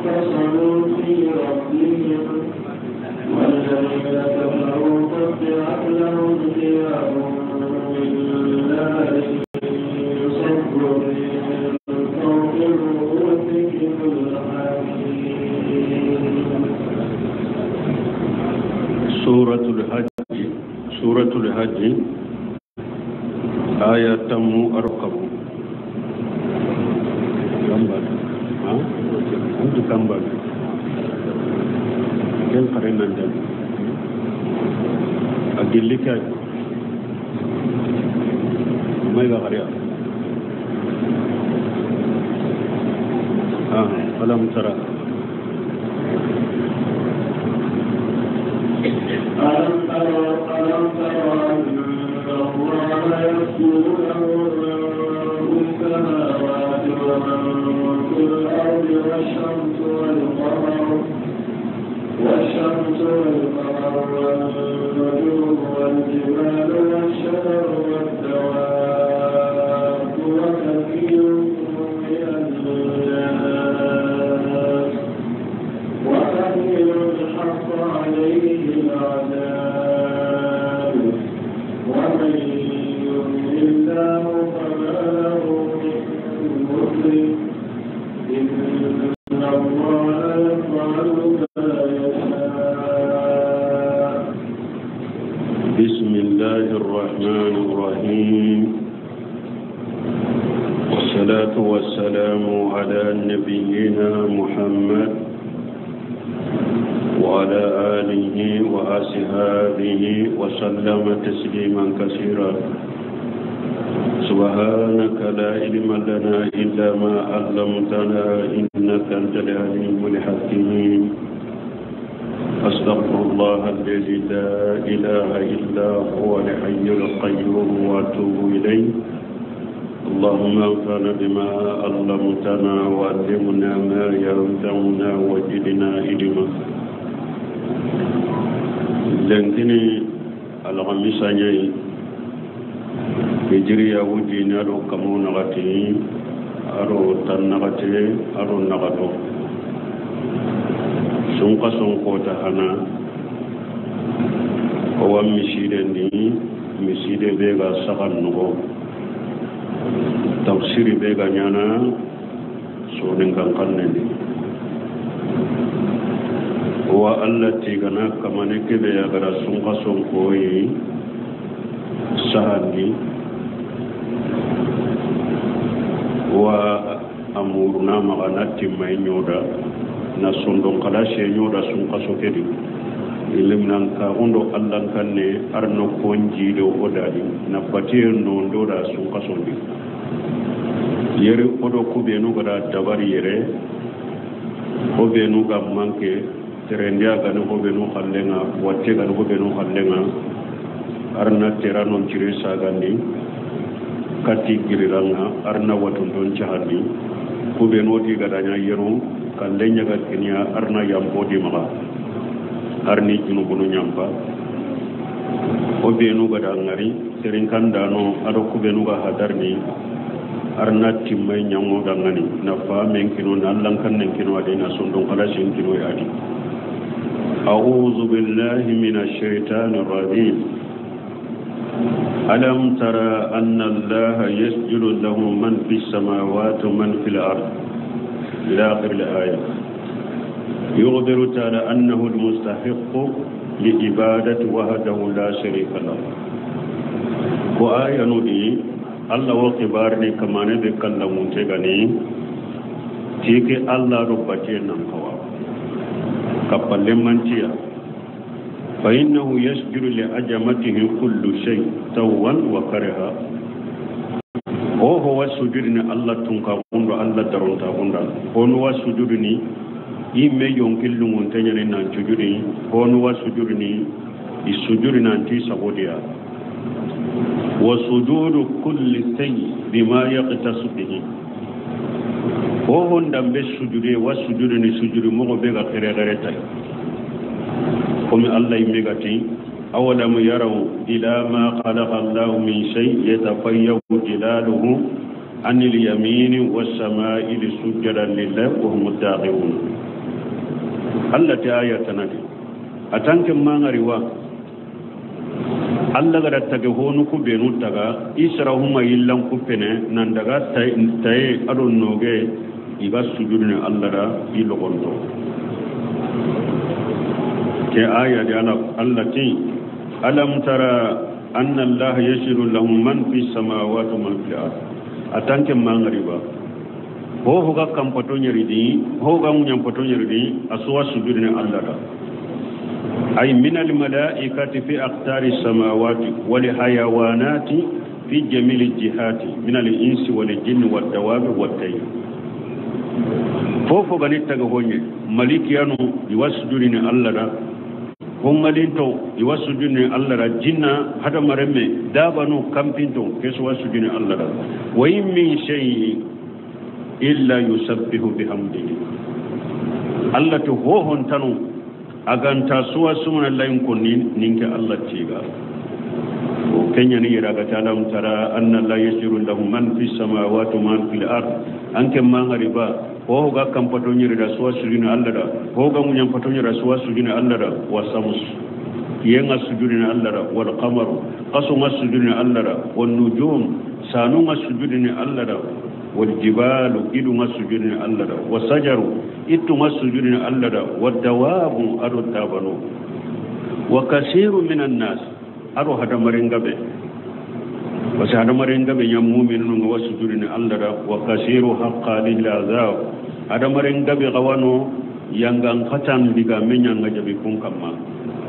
اختصموا في ربهم والذين كفروا قطعت لهم ثياب من نار يصب من فوق رؤوسهم الحميم. سورة الحج، سورة الحج آية تم أرقب كم أنت كم بعد كم قرينا عندنا أقول لك ما يبقى قرية ألم ترى ألم تر أن الله يسجد له من في السماوات ومن في الأرض والشمس والقمر والنجوم والجبال والشجر والدواب وكثير من الناس وكثير حق عليه العذاب ومن يضلل الله فما له من مضل إن الله يفعل ما يشاء. بسم الله الرحمن الرحيم، والصلاة والسلام على نبينا محمد وعلى آله وأصحابه وسلم تسليما كثيرا. سبحانك لا علم لنا إلا ما علمتنا إنك أنت العليم الحكيم. أستغفر الله الذي لا إله إلا هو الحي القيوم وأتوب إليه. اللهم انفعنا بما علمتنا وعلمنا ما ينفعنا وزدنا علما. لكن الغميسة hijriya wudi ado kamu nagati ado tan nagati ado nagato sunka sunko ta hana owa miside ni miside be ga sakan nugo tafsiri be ga nyana sonin kan kanne ni owa allati gana kamane kebe ya gara sunka sunko yi sahandi wa amuruna magana timma nyoda na sondon kala she nyoda sun kaso kedi ilimnan ka ondo allan kanne arno konji do odadi na batir no ndoda sun kaso ndi yere odo kube no gara dabari yere obe no ga manke terendia ga no obe no khallenga watte ga no obe no khallenga arna terano jire sagandi kati giriranga arna watundon chahandi kube noti gadanya yeru kallenya ga kenya arna yampodi maga arni junubunu nyampa obenu gada ngari serin kandano ado kubenu ga hadarni arna timmai nyango dangani na fa menkino na lankan nenkino adina sondon kala senkino adi. A'udhu billahi minash shaitanir rajim. ألم ترى أن الله يسجد له من في السماوات ومن في الأرض إلى آخر الآية. يخبر تعالى أنه المستحق لعبادة وحده لا شريك له. وآية ندي الله وكبارني كما نبكلم تغني تيك الله ربتي نانكوا كبل منتيا فإنه يسجد لعجمته كل شيء توا وكرها. وهو سجودني الله تنكا الله درونتا غوندا هو سجودني إيمي يونكل لونتنيا نان سجودني هو سجودني السجود نانتي سبوديا وسجود كل شيء بما يقتص به. وهو ndambe sujude wa sujudni sujudu mo be ga kere kere tay comme Allah imegati awalam yaraw ila ma khalaqa Allahu min shay yatafayyu jilaluhu anil yamini was sama'ili sujadan lillahi wa hum dakhirun. Allah ta aya tanadi atanke mangariwa Allah gara tage honu ku benu taga israhuma illan ku pene nan daga taye ado noge iga sujudne Allah ra ilogonto ke aya di Allah ti alam tara anna Allah yashiru lahum man fi samawati wa man fil ard atanke mangariba ho hoga kampato nyeridi ho ga munyampato nyeridi asuwa sujudne Allah ra ay min al malaikati fi aqtari samawati wal hayawanati fi jamil jihati min al insi wal jinni wad dawabi wat tayr fofo gani taga honye malikiyanu iwasujudine Allah ra hongalinto iwasujudine Allah ra jinna hada maremme dabanu kampinto keso wasujudine Allah ra wa in min shay'in illa yusabbihu bihamdihi Allah to hohon tanu aganta suwa sumana layin kunni ninke Allah tiga o kenya ni raga talam tara anna la yasiru lahum man fi samawati wa man fil ard anke mangariba ho ga kam pato nyiri da suwa sujuna Allah da ho ga munyan pato nyiri da suwa sujuna Allah da wa samus yenga sujuna Allah da wal qamaru qasu sujuna Allah da wan nujum sanu sujuna Allah da wal jibalu idu sujuna Allah da wasajaru itu sujuna Allah da wad dawabu adu tabanu wa kaseeru minan nas adu hadamarin gabe wasu hadamarin gabe yan mu'minun wa sujudin Allah da wa kasiru haqqa lil azab hadamarin gabe gawano yangan khatan diga men yanga jabi kun kamma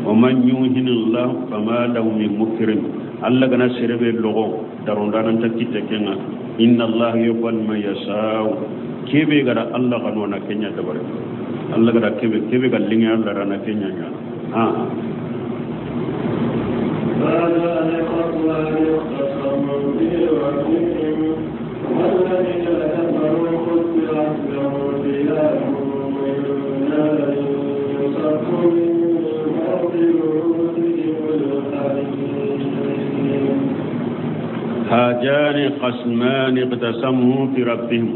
wa man yuhinillahu fama lahu min mukrim Allah gana serebe logo daronda nan takitte kenga inna Allah yufal ma yasau kebe gara Allah kanona kenya dabare Allah gara kebe kebe gallinga Allah rana kenya nya ha والذين كفروا قطعت لهم ثياب من نار يصب من فوق رؤوسهم الحميم. هاجان خصمان اقتسموا في ربهم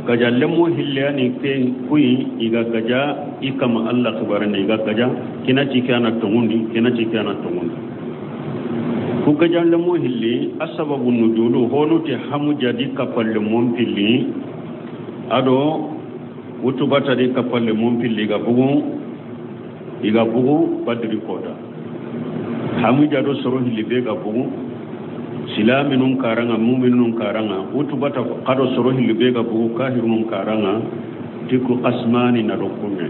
gajalemu hillani ke kui iga gaja ikama Allah kibarane iga gaja kina cikana tungundi kina cikana tungundi ku gajalemu hilli asababu nujulu honu te hamu jadi kapalle mompilli ado utubata di kapalle mompilli iga bugu badri kota hamu jado soro hilli be ga bugu silaminun karanga muminun karanga utubata kado soro hilli be ga bugu kahirunun karanga tiku asmani na dokunya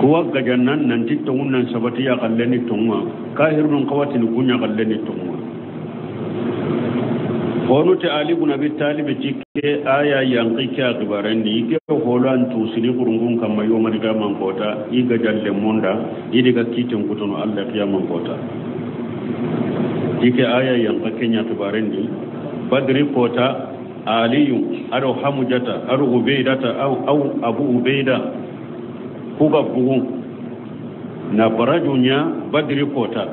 kuwa gajannan nanti tongunan sabati ya kalleni tonga kahirunun kawati ni kunya kalleni tonga honu te ali ibn abi talib tikke aya yanqi ka gibarandi ke holan tusini kurungun kamma yomani ga man kota iga jalle monda idiga kiten kutono Allah kiyaman kota dike aya yanka kenya tubarendi badri kota aliyu aro hamujata aro ubeidata au abu ubeida kuga bugu na barajunya badri kota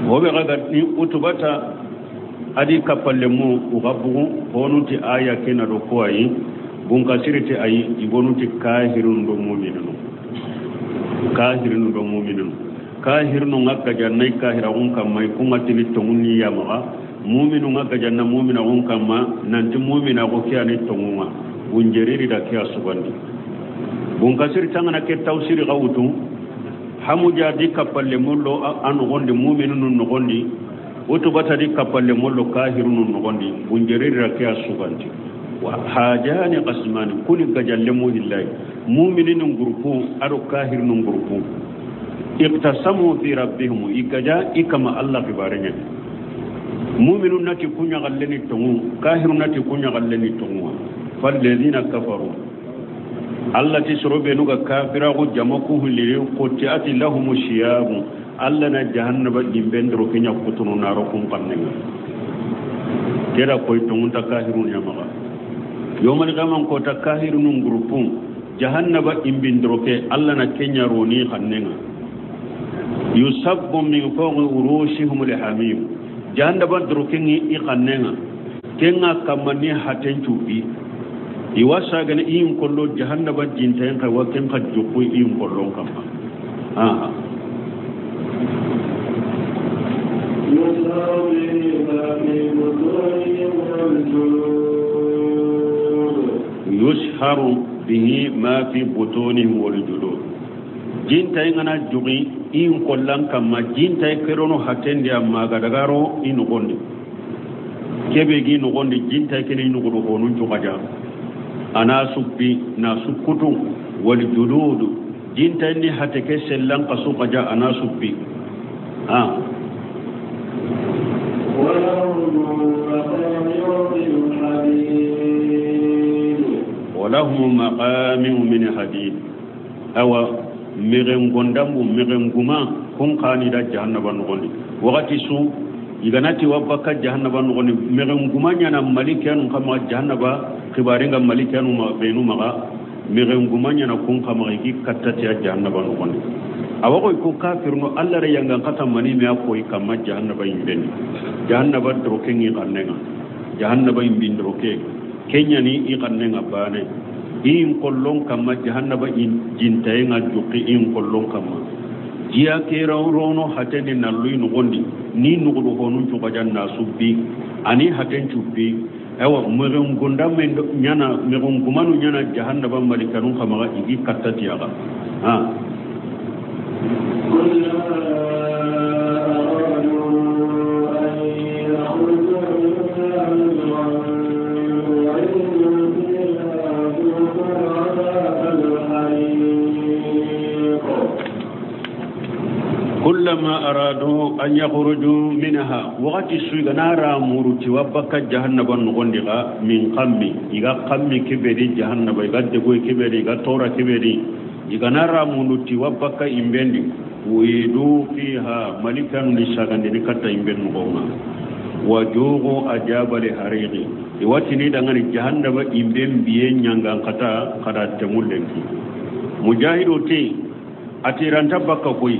hobe ga ni utubata adi kapalle mu uga bugu honuti aya kena do ko ayi bunka siriti ayi ibonuti kahirun do mu'minun kahirun do mu'minun kahirnu ngaka jannai kahira un kamma kuma tini tonguni ya ma mu'minu ngaka janna mu'mina un kamma nanti mu'mina ko kiyani tongunga bunjeriri da kiya subandi bunkasir tangana ke tawsiri gawutu hamuja di kapalle mullo an gondi mu'minu nun gondi utubata di kapalle mullo kahirnu nun gondi bunjeriri da kiya subandi wa hajani qasmani kulli gajalle mu'illahi mu'minin grupu aro kahirnu grupu iqtasamu fi rabbihim ikaja ikama Allah kibarenya mu'minun nati kunya galleni tongu kahirun nati kunya galleni tongu falladhina kafaru Allah tisrobe nuga kafira ko jamaku hulire qutiati lahum shiyab Allah na jahannaba dimbendro kenya kutunu naro kum kannenga kera koy tongu ta kahirun yamaga yomal gaman ko ta kahirun grupun jahannaba imbindro ke Allah na kenya roni kannenga yusabbu min fawqi urushihim alhamim jahannaba drokingi iqannenga kenga kamani haten cubi Iwa sagana in kollo jahannaba jintayen ka wakken ka jukku in kollon kamma aha yusharu bihi ma fi butunihim wal julud jintayen ngana jugi in kollan kamma jintay kerono hatendi amma gadagaro inu gondi kebe gi nogondi jintay kene inu godo honun cukaja ana suppi na sukkutu wal julud jintay ni hateke sellan kasu kaja ana suppi ah walahum maqami'u min hadid awa miren gondambu miren guma kun kani da jahannaba nogondi wakati su iganati wabaka jahannaba nogondi miren guma nyana malikanu kama jahannaba khibaringa malikanu ma benu maga miren guma nyana kun kama iki kattati jahannaba nogondi awago ko kafirno alla re yanga kata mani me akoy kama jahannaba imben jahannaba droke ngi kannenga jahannaba imbin droke kenya ni i kannenga bane in kollon kama jahannaba in jintayenga juqi in kollon kama jiya kera rono hateni nallu nugondi ni nugudu honun cukaja nasubbi ani haten cubbi awa meren gonda men nyana meren gumanu nyana jahannaba malikanu kama igi kattatiyaga ha كلما أرادوا أن يخرجوا منها وقت السجنارا مرتي وبك جهنم نغندغا من قمي إذا قمي كبري جهنم إذا دقوي كبري إذا تورا كبري إذا نارا مرتي وبك إمبندي ويدو فيها ملكا لساغن لكتا إمبن نغونا وجوغو أجاب لحريقي إواتني دعاني جهنم إمبن بيين ينغان قتا قدا تمولنكي مجاهدو تي أتيران تبكا كوي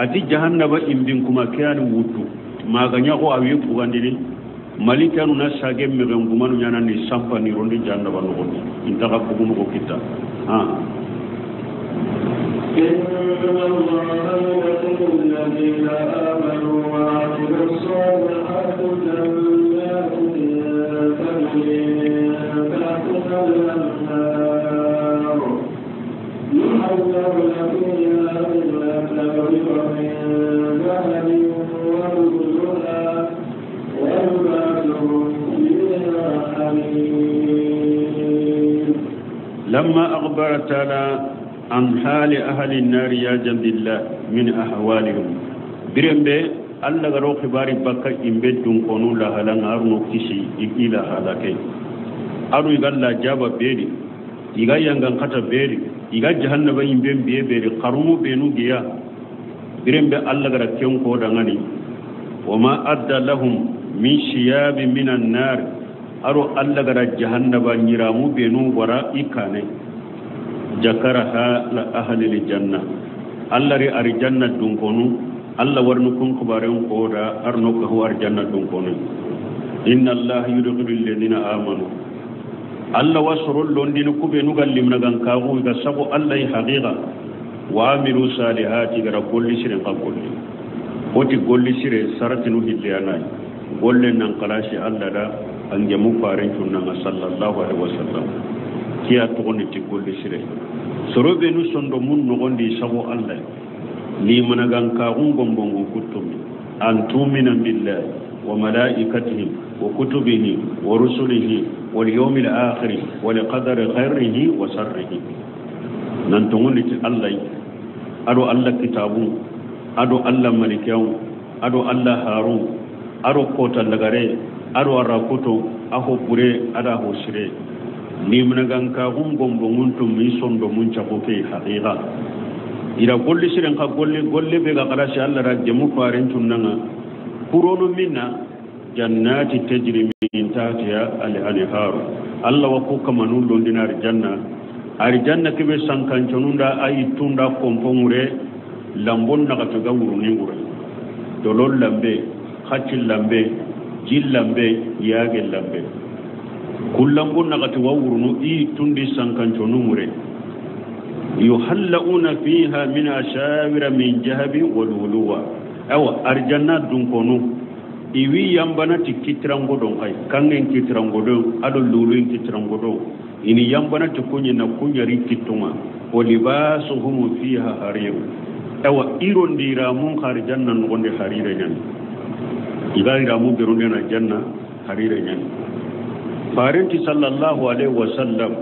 ati jahannaba imbin kuma kiyani wutu maganya ko awi bugandini malikanu na sage megen gumanu nyana ni sampa ni rondi jahannaba no gondi intaga bugunu ko kita ha inna allaha yudkhilu alladhina amanu wa 'amilus salihati jannatin tajri min tahtiha al-anhar yuhallawna fiha min ذهب ولؤلؤا ولباسهم فيها حرير. لما أخبر تعالى عن حال أهل النار يا جند الله من أحوالهم برمبه الله غرو خباري بكا إمبدون كونو لها لنهار نوكسي إلى هلاكي أرو يقال لا جاب بيري iga yangan kata beri iga jahannaba imben biye beri qarumu benu giya birembe alla gara ken ko dangani wama adda lahum min shiyabin minan nar aro alla gara jahannaba nyiramu benu wara ikane jakaraha la ahli aljanna alla ri arjanna dunkonu alla warnu kun kubaren ko da arno ko arjanna dunkonu inna allaha yudkhilu alladhina amanu alla wasrul londini kube nugal limnagan kagu ga sago alla yi haqiqa wa amilu salihati gara golli siren ka golli woti golli sire saratinu hilliyana golle nan kalashi alla da an jamu farin tunna sallallahu alaihi wasallam kiya togoni ti golli sire sorobe nu sondo mun nogondi sago alla limnagan kagu gombongo kuttumi an tumina billahi wa malaikatihi wa kutubihi wa rusulihi wal yawmil akhir wa liqadari khairihi wa sharrihi nan tongoni ti Allah ado Allah kitabu ado Allah malikiyaw ado Allah haru ado kota lagare ado arakoto aho bure ada ho sire nimnagan ka gum gombongun tum mi sondo mun chako ke haqiqa ira golli siren ka golle golle be ga kala shi Allah ra jemu farin tunnanga kurono minna jannati tajri min tahtiha al-anhar Allah wa ko kama nun londina arjanna arjanna kebe sankanconunda ayi tunda kompongure lambon naga toga wuruni ngure dolol lambe khacil lambe jil lambe yaage lambe Kullango nagati wawurunu i tundi sankanconu mure yuhalla'una fiha min ashawira min jahabi waluluwa awa arjanna dunkonu iwi yambana ti kitrango don kay kangen kitrango don ado luluin kitrango don ini yambana ti kunya na kunyari kitunga wa libasuhum fiha harir awa irondira mun arjanna ngonde harire nyan igarira mu beronde na janna harire nyan farinti sallallahu alaihi wasallam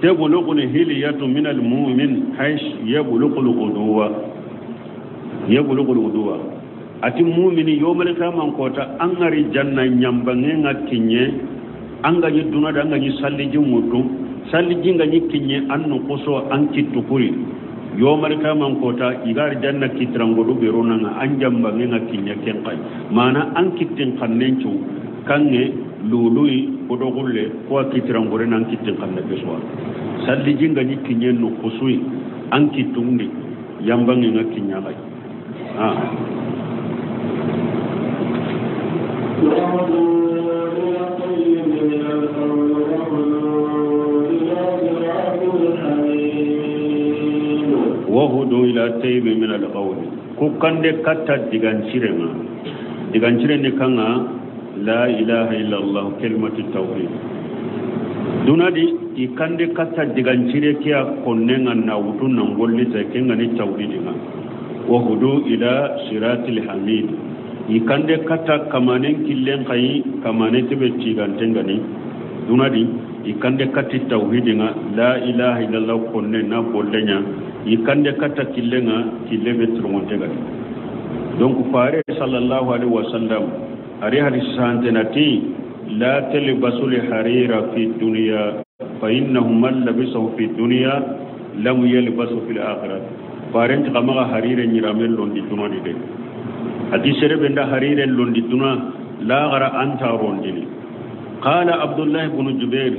tablughuni hiliyatu min almu'min haish yablughul quduwa yablughul quduwa ati mu'mini yawmal qiyamah kota angari janna nyambange ngakinye anga ni duna da anga ni salliji mutu salliji nga ni kinye annu koso an kitukuri yawmal qiyamah kota igari janna kitrango do berona nga anjambange ngakinye ken kay mana an kitin kannenchu kange lului kodogulle ko kitrangore nan kitin kanne beswa salliji nga ni kinye no kosui an kitundi yambange ngakinya kay ah وهدوا إلى الطيب من القول كوكاندي كاتا ديغانشيرنا ديغانشيرني كانا لا إله إلا الله كلمة التوحيد دونادي ikande katta digancire kiya konnenga na wutu nangolli ta kenga ni tawhidinga wahudu ila siratil hamid ikande katta kamanen killen kai kamane tebe tigantenga ni dunadi ikande katti tawhidinga la ilaha illallah konne na bollenya ikande katta killenga killebe turmontenga donc fare sallallahu alaihi wasallam ari hadis santenati la talbasul harira fi dunya fa innahu man labisahu fi dunya lam yalbasu fil akhirah faren kama harire nyiramel londi dunadi de ati serebe nda harire londi duna la gara anta rondini qala abdullah ibn jubair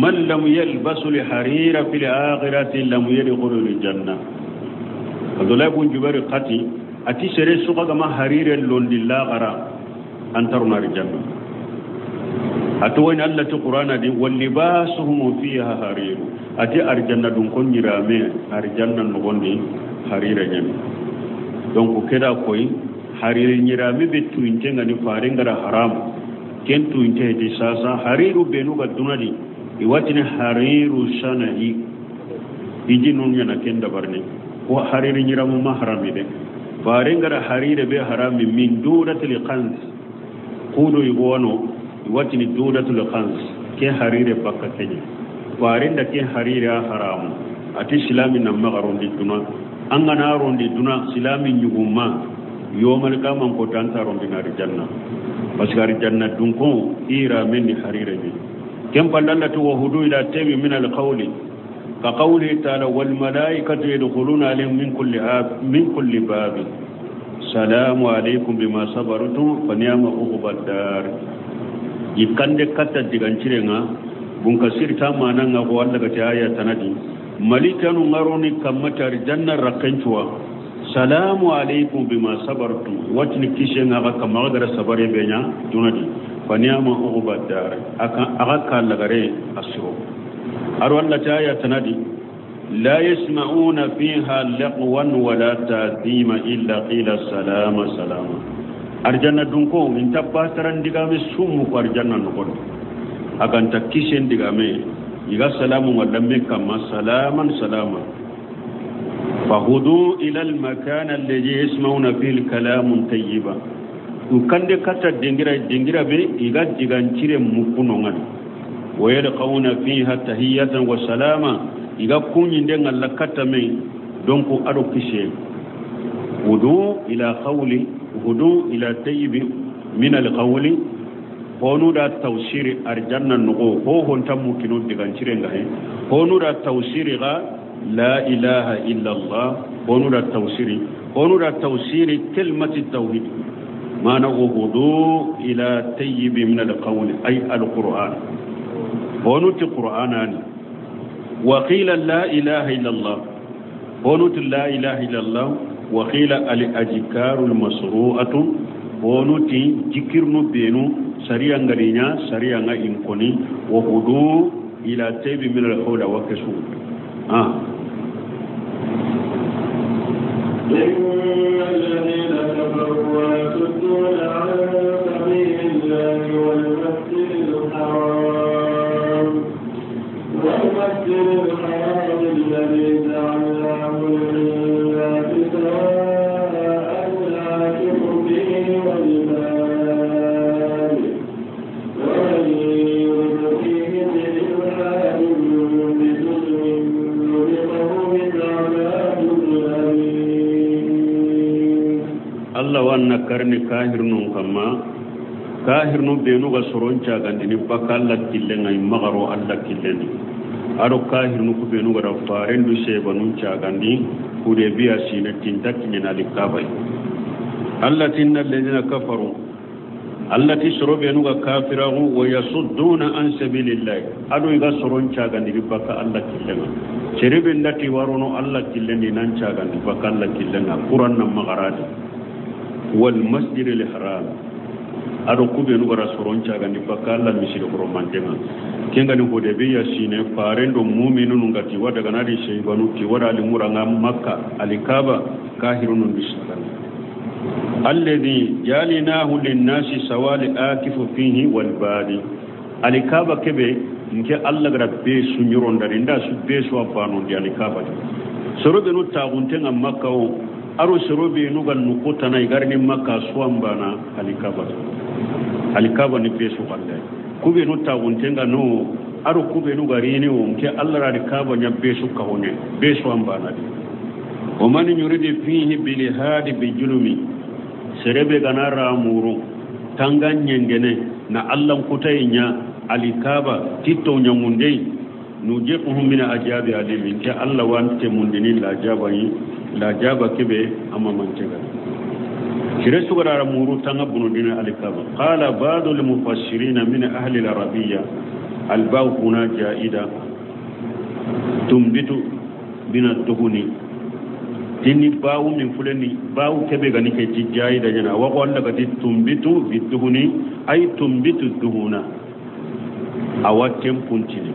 man lam yalbasu li harira fil akhirati lam yadkhul al janna abdullah ibn jubair qati ati sere suka kama harire londi la gara antaruna al janna atuwain alla ti qur'ana di wal libasuhum fiha harir ati arjanna dun kon nyirame arjanna no gondi harire nyami donc keda koy harire nyirame be tuinte ngani fare ngara haram ken tuinte di sasa hariru benu ga dunadi iwatini hariru sana'i iji nun yana ken dabarni ko harire nyiramu ma harami de fare ngara harire be harami min duratil qans kudu igono iwatini duratul qans ke harire bakka kenya fare nda ke harire haramu ati silami na magarondi duna angana rondi duna silami nyuguma yomal kaman ko tanta rondi na janna parce que janna dun ko ira men harire ni kem pallalla to wahudu ila tabi min al qawli ka qawli ta'ala wal malaikatu yadkhuluna alayhim min kulli bab salamu alaykum bima sabartum fa ni'ma uqbad dar yikande katta digancirenga bunka sirta mananga ko walla ga aya tanadi malikanu ngaroni kamata janna rakanchuwa salamu alaykum bima sabartum watni kishenga ga kamagara sabare benya dunadi fa ni'ma uqbad dar aka aka lagare asro aro alla ta aya tanadi la yasma'una fiha laqwan wala ta'thima illa qila salama salama arjanna dun ko min tabbataran digame summu ko arjanna no ko aganta kishen digame iga salamu walamme kama salaman salama fahudu ila al makan alladhi yasma'una fihi al kalam tayyiba ukande kata dingira dingira be iga digancire mukuno ngan wayalqauna fiha tahiyatan wa salama iga kunyinde ngalla kata men donc ado kishe wudu ila qawli hudu ila tayyib min al qawli honu da tawsiri arjanna nugo ho honta mukino digancire ngahe honu da tawsiri ga la ilaha illa allah honu da tawsiri honu da tawsiri kalimati tawhid mana hudu ila tayyib min al qawli ay al qur'an honu ti qur'anani wa qila la ilaha illa allah honu ti la ilaha illa allah wa qila al ajkaru al masru'atu Honu ti jikirnu benu sariya ngarinya sariya nga inkoni wa hudu ila tebi min al hawla wa kasu الذين كفروا ويصدون عن سبيل الله والمسجد الحرام الذي جعلناه للناس سواء العاكف فيه والباد ومن يرد فيه بإلحاد بظلم نذقه من عذاب أليم. Allah wanna karni kahirnu kama kahirnu benu ga soroncha gandini bakalla killenga magaro alla killeni aro kahirnu ku benu ga farendu shebanun cha gandi hudebiya sine tinta kinyana likabai alla tinna alladhina kafaru allati sorobenu ga kafirahu wa yasudduna an sabilillah ado ga soroncha gandi baka alla killenga serebe ndati warono alla killeni nan cha gandi baka alla killenga quran na magarati wal masjid al haram ado kube nu gara soroncha gandi bakalla misiri koromantema kenga ni hodebiya sine farendo mu'minu ngati wada ganari sheybanu ti wada alimuranga makka alikaba kahirun bisakan alladhi jalinahu lin-nasi sawali akifu fihi wal badi alikaba kebe nke alla gara be sunyuronda nda su be su abano ndi alikaba sorobe nu taguntenga makka o aro sorobe nu gan nukota na igarni makka suambana alikaba alikaba ni pesu kallai kube nu taguntenga no aro kube nu garini o nke alla alikaba nya besu kahone besu ambana di o man yuridi fihi bil hadi bi julumi serebe ganara muru tanga nyengene na alla kutainya alikaba tito nyamunde nujiquhum min ajabi alim nke alla wante mundini la jabayi la jaba kebe amma mantega kire sugara muru tanga bunudina alikaba qala ba'd al mufassirin min ahli al arabiyya al baw huna jaida tumbitu bin ad-duhuni tinni bawu min fulani bawu kebe gani ke ti jaida jana wa qalla gati tumbitu bid-duhuni ay tumbitu duhuna awatem puntini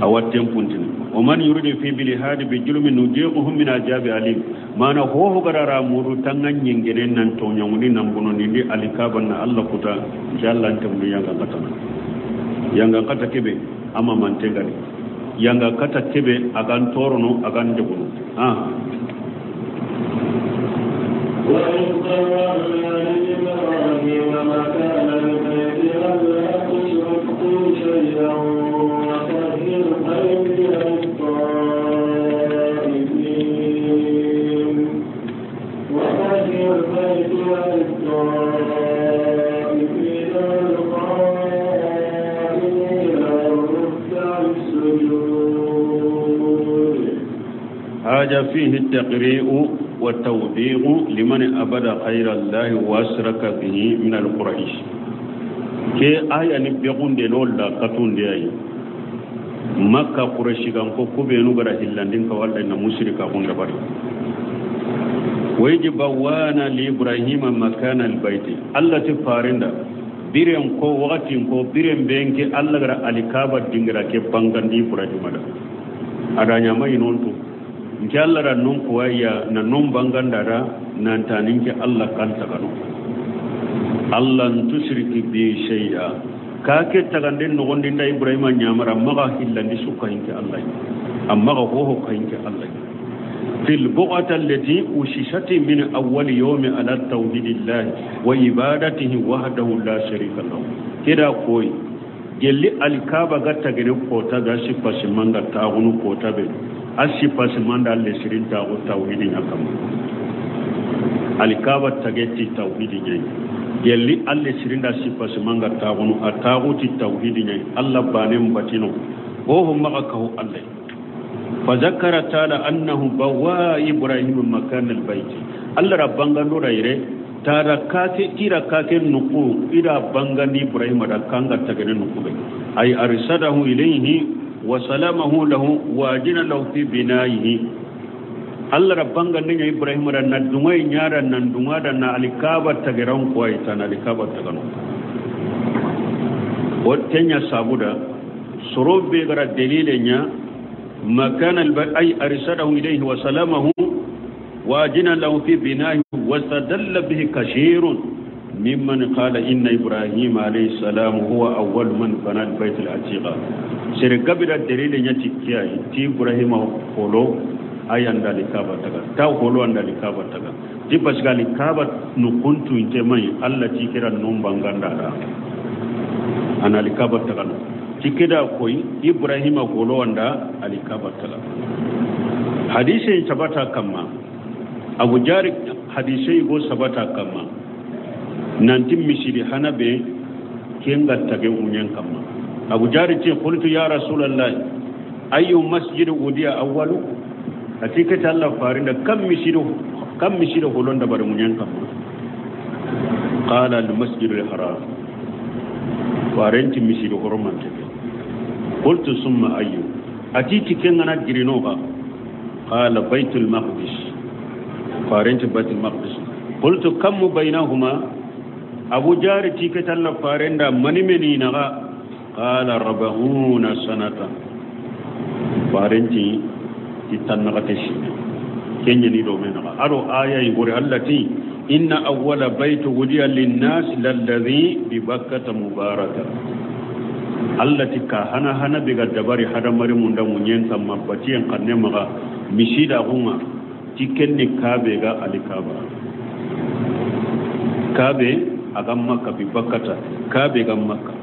awatem puntini ومن يريد في بالهاد بجرم نجيقهم من عذاب أليم ما نهوه غرارا مورو تانغان ينغنين نان تونيوني نان بونوني alikaba na Allah kuta inshallah anta mun yanga kata yanga kata kebe ama mantengani yanga kata kebe agan torono agan debuno وإذ بوأنا لإبراهيم مكان البيت ألا تشرك بي شيئا وطهر بيتي للطائفين والقائمين والركع السجود. هذا فيه التقريء والتوبيخ لمن أبدا خير الله وأشرك به من القريش. كي آية نبيغون دي لولا قطون دي آية مكة قريش كان كوكوبي نغرا هلاندين كوالا إن مشركة هون دباري. ويجب وانا لإبراهيم مكان البيت الله تفارندا بيرم كو وقتين كو بيرم بينك الله غرا الكعبة دينغرا كي بانغاندي إبراهيم دا أدانيا ما ينونتو nke Allah ra non kuwaya na non bangandara nan taninke Allah kan tagano Allah tushriki bi shay'a ka ke taganden nogondi nda Ibrahima nyamara maga hillandi sukka hinke Allah amma ga hoho ka hinke Allah fil bu'ata allati ushisat min awwal yawm ala tawhidillah wa ibadatihi wahdahu la sharika lahu kida koy gelli alkaba gatta gene kota ga sifa simanga tagunu kota be asifa simanda alle sirin tagu tawhidin akam alkaba tageti tawhidin yayi gelli alle sirinda sifa simanga tagunu ataguti tawhidin yayi Allah banem batino o hum maka kahu Allah فذكر تعالى أنه بوا إبراهيم مكان البيت الله ربنا نوريره تركات تركات نقو إلى بانغني إبراهيم ركانغا تغني نقو أي أرسله إليه وسلامه له وأجن له في بنائه Allah rabbanga ninya Ibrahim ra na dungai nyara na dunga da na alikaba tageran ko ay tan alikaba tagano o tenya sabuda sorobe gara dalile nya makana ay arsadahu ilayhi wa salamahu wa ajina lahu fi binahi wa sadalla bihi kashirun mimman qala inna Ibrahim alayhi salam huwa awwal man bana al-bayt al-atiqa sirgabida dalile nya tikkiya ti Ibrahim holo ayanda likaba taga taw holo anda likaba taga ti pasga likaba nukuntu inte mai Allah ti kira numbanganda da ana likaba taga tikida koi Ibrahim holo anda alikaba taga hadisi sabata kama Abu Jari hadisi go sabata kama nanti misiri hanabe kenga tage unyen kama Abu Jari ti qultu ya Rasulullah ayu masjid udiya awwalu atikata Allah farinda kam misido holonda bar munyan kam qala al masjid al haram farinti misido horomante qultu summa ayu atiti kengana girinoga qala baitul maqdis farinti baitul maqdis qultu kam bainahuma Abu Jari tikata Allah farinda manimeni naga qala 40 sanata farinti titannagateshina kenya ni do menaka aro aya igore allati inna awwala bayt wudiya linnas lalladhi bi bakkata mubaraka allati ka hana hana biga dabari hada mari munda munyen kamma batiyen kanne maga misida guma tikenni kabe ga alikaba kabe aga makka bi bakkata kabe ga makka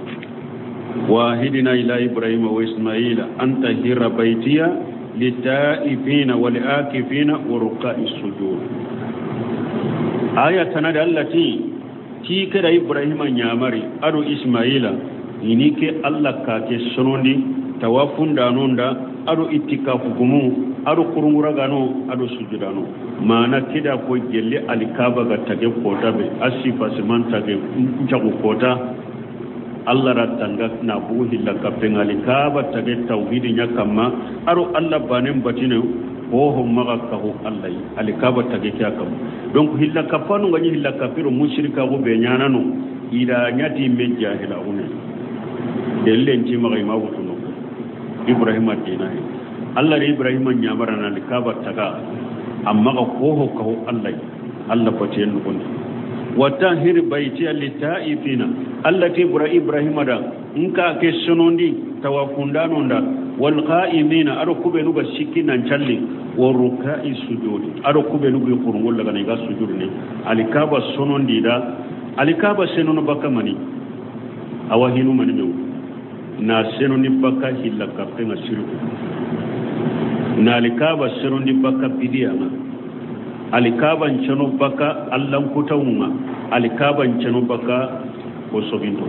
wahidina ila ibrahima wa ismaila anta hira baitiya للتائبين والآكفين وركع السجود آية تنادى التي تيكر إبراهيم نيامري أرو إسماعيل إنك الله كاكي سنوندي توافون دانوندا أرو اتكافكمو أرو قرمورغانو أرو سجودانو ما نكدا كوي جلي الكابا تاكي كوتا بي أسيفا سمان تاكي نشاكو كوتا Allah ratanga na buhi la kapengali kaba tage tauhidi nyakama aro Allah banem batine ho maga kaho Allah alikaba tage kya kam donc hilla kafanu ngani hilla kafiru mushrika go be nyana no ida nyati me jahila une dellen ci maga ma wutuno Ibrahim dina Allah Ibrahim nyamara na alikaba taga amma ga ho kaho Allah Allah batin no watahir baiti litaifina allati ibrahim da inka ke sonondi tawafundano nda wal qa'imina aro kube nuga sikina challi wa ruka'i sujudi aro kube nuga kurungol daga ga sujudi ne alikaba sonondi da alikaba senono baka mani awahinu mani mew na senoni baka hilla kaptenga shirku na alikaba senoni baka bidiya alikaba nchano baka allan kutawunga alikaba nchano baka osoginto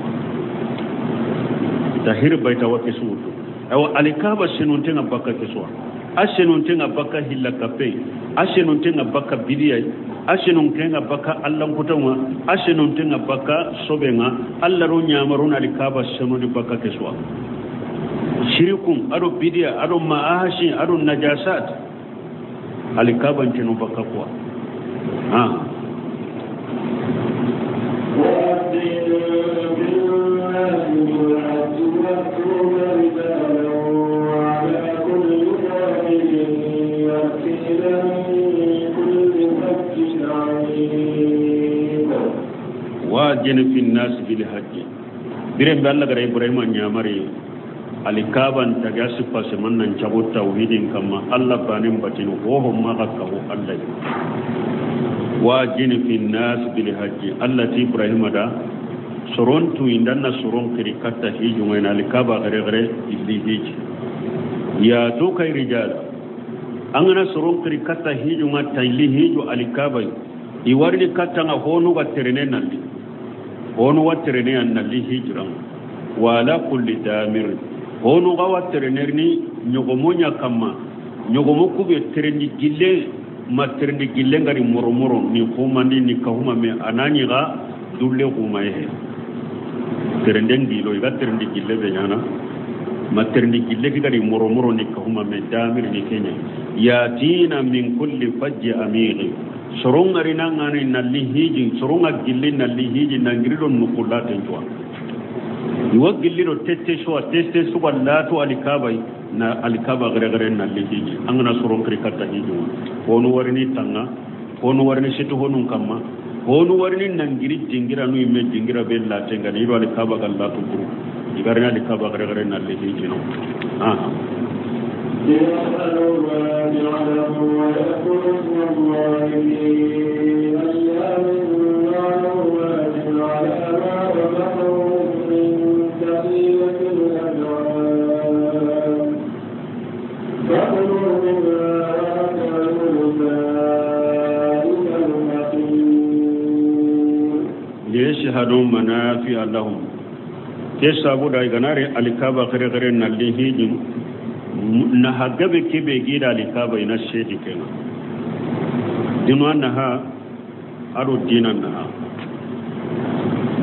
tahir baita wa kisuto aw alikaba senontenga baka kiswa asenontenga baka hilla kape asenontenga baka bidiya asenontenga baka allan kutawunga asenontenga baka sobenga allaro nyamarun alikaba senoni baka kiswa shirikun aro bidiya aro ma'ashi aro najasat alikaba nchino baka kwa wajin fi nas bil hajj biren be Allah gara Ibrahim nyamari alikaban taga sifa semannan chabo tauhidin kama Allah banin batin ho ma hakka Allah wajin fi nas bil hajj allati Ibrahim da sorontu indanna soron kiri katta hiju ngena alikaba gare gare illi hiji ya to kai rijal angana soron kiri katta hiju ngatta illi hiju alikaba iwarli katta nga honu ga terene nalli honu wa terene nalli hijran wala kulli damir honu ga wa terene ni nyogomonya kama nyogomo kube tereni gille ma tereni gille ngari moromoro ni khumandi ni kahuma me anani ga dulle kuma ehe terenden gilo iga terendi gille be nyana Materni gille gari moro moro ni kahuma me damir ni kenya yatina min kulli fajji amiqi soronga rina ngani nalli hiji soronga gille nalli hiji nangirilo nukulla tentuwa iwa gilliro tette so teste so wallatu alikaba na alikaba gare gare nalli hiji angana soron kri katta hiji wonu warini tanga wonu warini situ honun kamma wonu warini nangiri jingira nu imme jingira bella tenga ni iro alikaba gallatu buru igarina alikaba gare gare nalli hiji no aha ليسألوا ما ويذكروا اسم الله في أيام معلومات على ما رزقهم من بهيمة الأنعام فكلوا منها وأطعموا البائس الفقير ليشهدوا منافع لهم كيسابو دايغناري alikaba gare gare nalli hiji na hagabe kebe gida alikaba ina shedi kenan dinwa naha ado dinan naha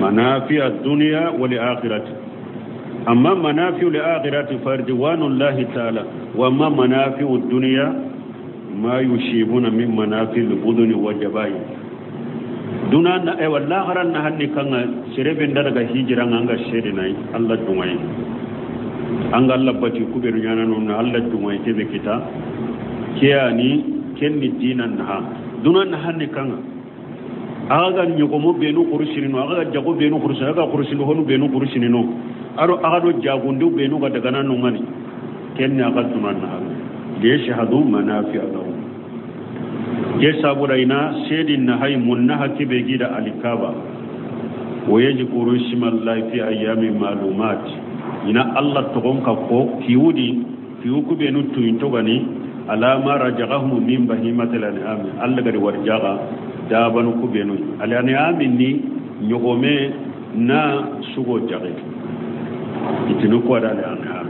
manafi ad-dunya wal akhirati amma manafi al akhirati fardiwanullahi ta'ala wa ma manafi ad-dunya ma yushibuna min manafi al-buduni wa jabai duna na ay wallahi haran na hanni kan sirebe daga hijira nganga shedi nay Allah dumai anga Allah bati kuberu nyana non na Allah dumai kebe kita kiyani kenni dinan ha dunan hanni kanga aga nyogomo benu kurusini no aga jago benu kurusini aga kurusini honu benu kurusini no aro aga do jagundu benu ga daga nan ngani kenni aga dunan ha de shahadu manafi Allah ke sabura ina sedin na hay munna kebe gida alikaba wayajkuru ismallahi fi ayami malumat ina Allah togon ka ko kiwudi kiwuku be nuttu intogani alama rajagahum min bahimatil an'am Allah gari warjaga dabanu ku be nu al an'am ni nyogome na sugo jage itinu ko da al an'am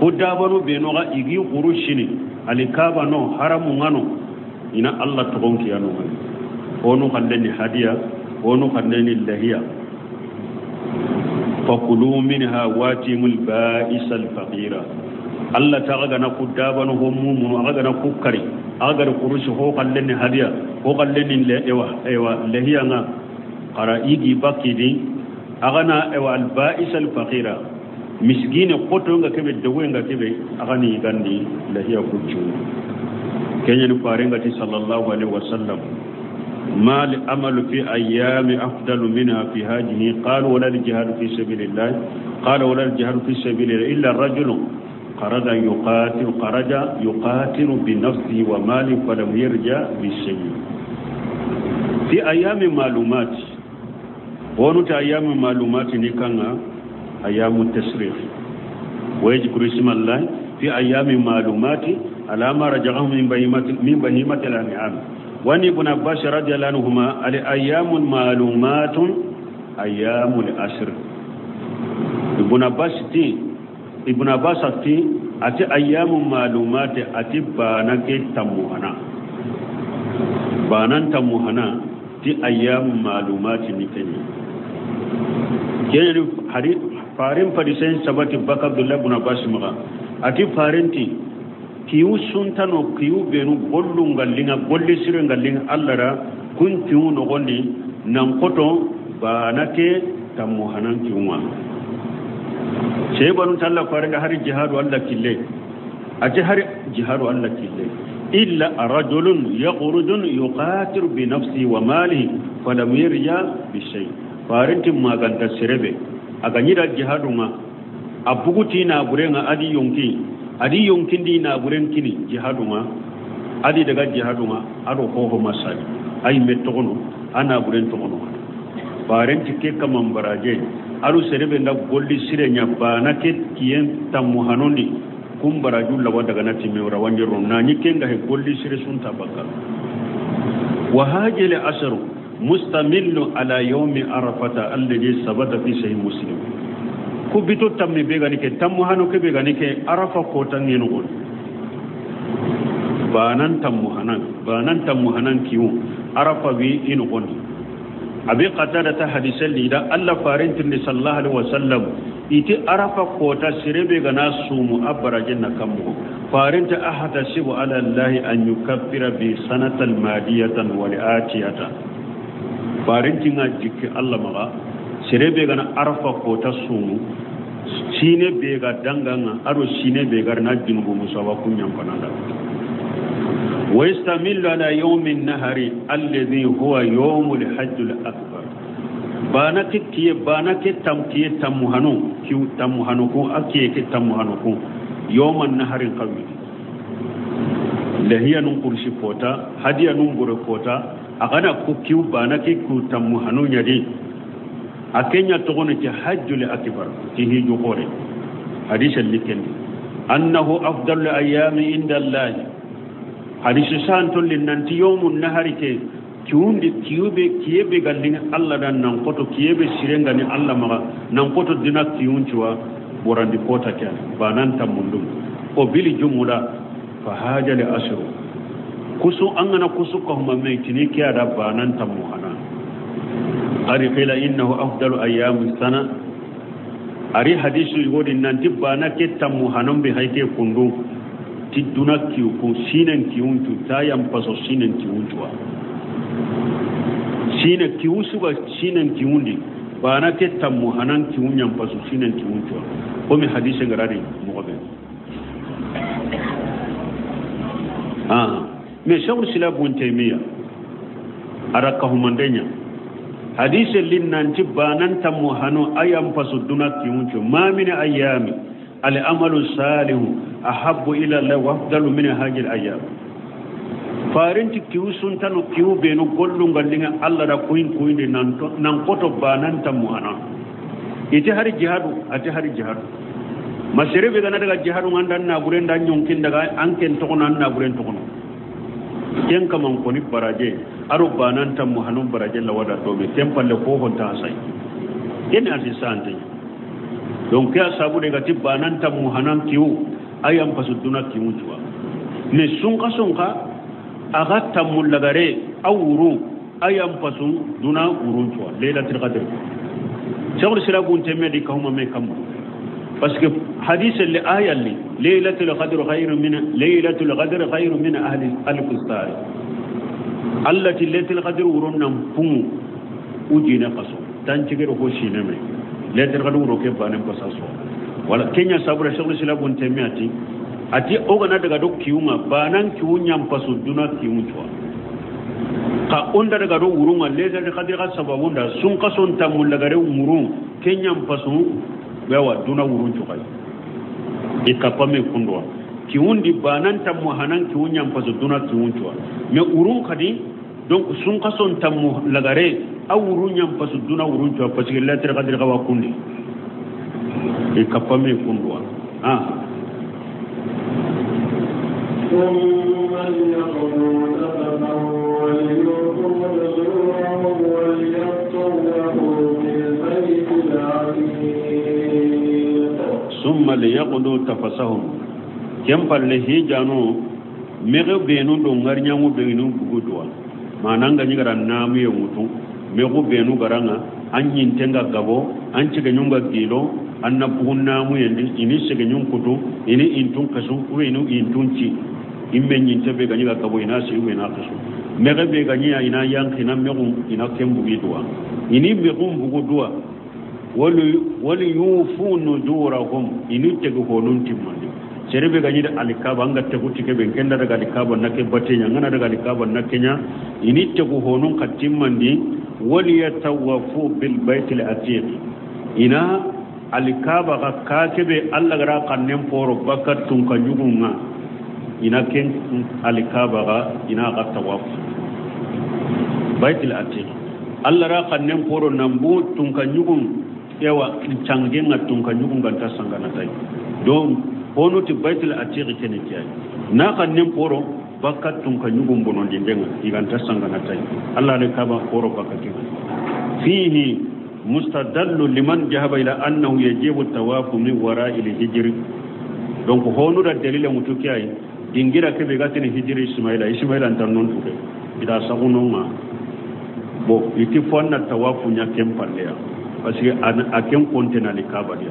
ko dabanu be no ga igi qurushini alikaba no haramu ngano ina Allah togon ki anu onu khalleni hadiya onu khalleni lahiya fakulu minha watimul ba'is al-faqira Allah ta ga na kudabanu homu aga na kukkari aga da kurushi ho kalleni hadiya ho kalleni le ewa ewa lahiya nga qaraigi bakidi aga na ewa al-ba'is al-faqira miskine qoto nga kebe dogo nga kebe aga ni gandi lahiya kuchu kenya ni farenga ti sallallahu alaihi wasallam ما الأمل في أيام أفضل منها في هذه قال ولا الجهاد في سبيل الله قال ولا الجهاد في سبيل الله إلا الرجل خرج يقاتل خرج يقاتل بنفسه وماله فلم يرجع بشيء في أيام معلومات ونوت أيام معلومات نكنا أيام التشريق ويذكر اسم الله في أيام معلومات على ما رجعهم من بهيمة الأنعام وان ابن عباس رضي الله عنهما الايام معلومات ايام العشر ابن عباس تي ابن عباس تي اتي ايام معلومات اتي بانك تموهنا بانان تموهنا تي ايام معلومات نكني كين حديث فارم فديسن سبت بك عبد الله بن عباس مغا اتي فارنتي kiyu suntano kiyu benu gollu ngallinga golli sire ngallinga allara kun kiyu no gondi nan koto banake tammu hanan kiyuma sey banu talla faringa hari jihadu alla kille aje hari jihadu alla kille illa rajulun yakhrujun yuqatiru bi nafsihi wa malihi falam yarja bi shay farinti maganta sirebe aga nyira jihadu ma abuguti na burenga adi yonki adi yonkindi na buren kini jihadu ma adi daga jihadu ma ado hoho masali ay mettogono ana buren togono farinti ke kamambaraje aru serebe nda golli sire nya bana ke kiyen tammu hanondi kumbaraju lawa daga nati mewra wanjero na nyikenga he golli sire sunta bakka wa hajil asru mustamillu ala yawmi arafata alladhi sabata fi sahih muslim ku bito tammi be gani ke tammu hano ke be gani ke arafa ko tangeno gon banan tammu hanan kiwu arafa wi ino gon Abi Qatada ta hadise lida Allah farintin sallallahu alaihi wasallam iti arafa kota sirebe gana sumu abarajin na kammu farinta ahtasibu ala Allah an yukaffira bi sanatal madiyatan wal atiyata farintin ga jikki Allah maga sirebe gana arafa kota sumu sine be ga danganga aro sine be gar na junubu musawa kunyan fananda wa yastamillu ala yawmin nahari alladhi huwa yawmul hajjul akbar bana ke bana ke tamkiye tamuhanu ki tamuhanu ko ake ke tamuhanu ko yawman naharin qawi lahiya nun kurshi kota hadiya nun gore kota agana ko ki bana ke ku tamuhanu nyadi akenya togono ki hajjul akbar ki hiju kore hadith likendi annahu afdalu ayami inda Allah hadith santon linnanti yawmun nahari ke kiundi kiube kiebe gallin Allah dan nan koto kiebe sirenga ni Allah maga nan koto dina kiunchwa borandi kota kya banan tamundum o bili jumula fa haja li asru kusu angana kusu ko ma me tini kya da banan tamuhana ari qila innahu afdalu ayyam sana ari hadisu yodi nan tibana ke tamuhanon bi hayke kundu tiduna kiuku sinen kiunchu tayam paso sinen kiunchwa sine kiusuga sinen kiundi bana ke tamuhanan kiunyam paso sinen kiunchwa komi hadise ngarari mogobe me shawr sila bun taymiya araka humandenya hadise linnanti banan tamuhanu ayam paso duna kiuncho ma min ayami al amalu salihu ahabbu ila Allah wa afdalu min hadhihi al ayyam farinti kiusun tanu kiube no gollu ngallinga Allah da kuin kuinde nan koto banan tamuhana ite hari jihadu ate hari jihadu masirebe gana daga jihadu nganda na buren da nyonkin daga anken tokono na buren tokono ken kaman koni baraje aro banan tamuhanu baraje lawada to me tempalle ko honta sai ken asisante donc ya sabu daga tibbanan tamuhanan kiu ayam pasuduna kiuchwa ne sunka sunka aga tamulagare awuru ayam pasuduna urunchwa lailatul qadr shawr sila gun temme di kawma me kam parce que hadith li aya li lailatul qadr khairu min lailatul qadr khairu min ahli alf star allati lailatul qadr urunam pum ujina qaso tan cigero ko sineme lailatul qadr uro ke banem pasaso wala kenya sabura shawr sila gun temme ati ati ogana daga do kiunga banan kiunyam paso duna kiunchwa ka onda daga do urunga lailatul qadr ka sababunda sun kason tamulagare umurun kenyam paso yawa duna wuruncu kay ikapame kundwa kiundi banan tammu hanan kiunyam paso duna kiunchwa me urun kadi donc sun kason tammu lagare aw urunyam paso duna wurunchwa parce que lailatul qadr ka wa kundi ikapame kundwa ثم ليقضوا تفثهم وليوفوا نذورهم وليطوفوا بالبيت العتيق ثم ليقضوا تفثهم كم فلهي jano mege benu do ngarnyangu benu bugudwa mananga nyigara namu yemutu mege benu garanga anyintenga gabo anchige nyunga gilo anna bugun namu yendi ini sege nyunkutu ini intun kasu inu intunci imme nyinte be ganyiga gabo ina si ina kasu mege be ganyiya ina yankina megu ina kembugi dwa ini megu bugudwa wali yufu nuzurahum ini tegu honun timmande serebe ganyi da alikaba anga tegu tike ben kenda daga alikaba nake batenya ngana daga alikaba nakenya ini tegu honun katimmandi wali yatawafu bil baitil atiq ina alikaba ka kakebe alla gara kannen poro bakatun ka nyugunga ina ken alikaba ga ina ga tawaf baitil atiq alla ra kannen poro nambu tun ka nyugun yawa cangenga tun ka nyugun ganta sangana tay donc hono ti baitul atiq kene kiyai na kannen poro bakatun ka nyugun bonon dindenga iganta sangana tay alla le kaba poro bakatin fihi mustadallu liman jahaba ila annahu yajibu tawafu min wara'i al-hijr donc hono da dalila mutu kiyai dingira kebe gatini hijri ismaila ismaila antan non tuke ida saguno ma Bon iti fo na tawafu nya kem palle ya parce que a ken kontena li kaaba dia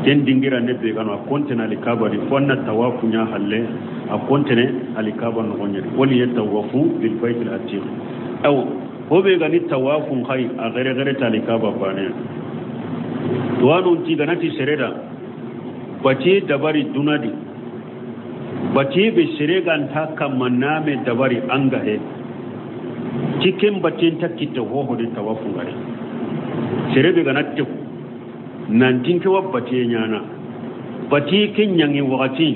ken dingira ne be gano a kontena li kaaba di fo na tawafu nya halle a kontene ali kaaba no gonyeri wali yatawafu bil bayt al atiq aw hobe gani tawafu khay a gere gere ta li kaaba bane duwanu ti ganati sereda bace dabari dunadi bace be seregan ta kamaname dabari angahe cikin bacin ta kitta hoho di tawafu gare serebe gana te nan tinke wa bace nyana bace ken nyangi wakati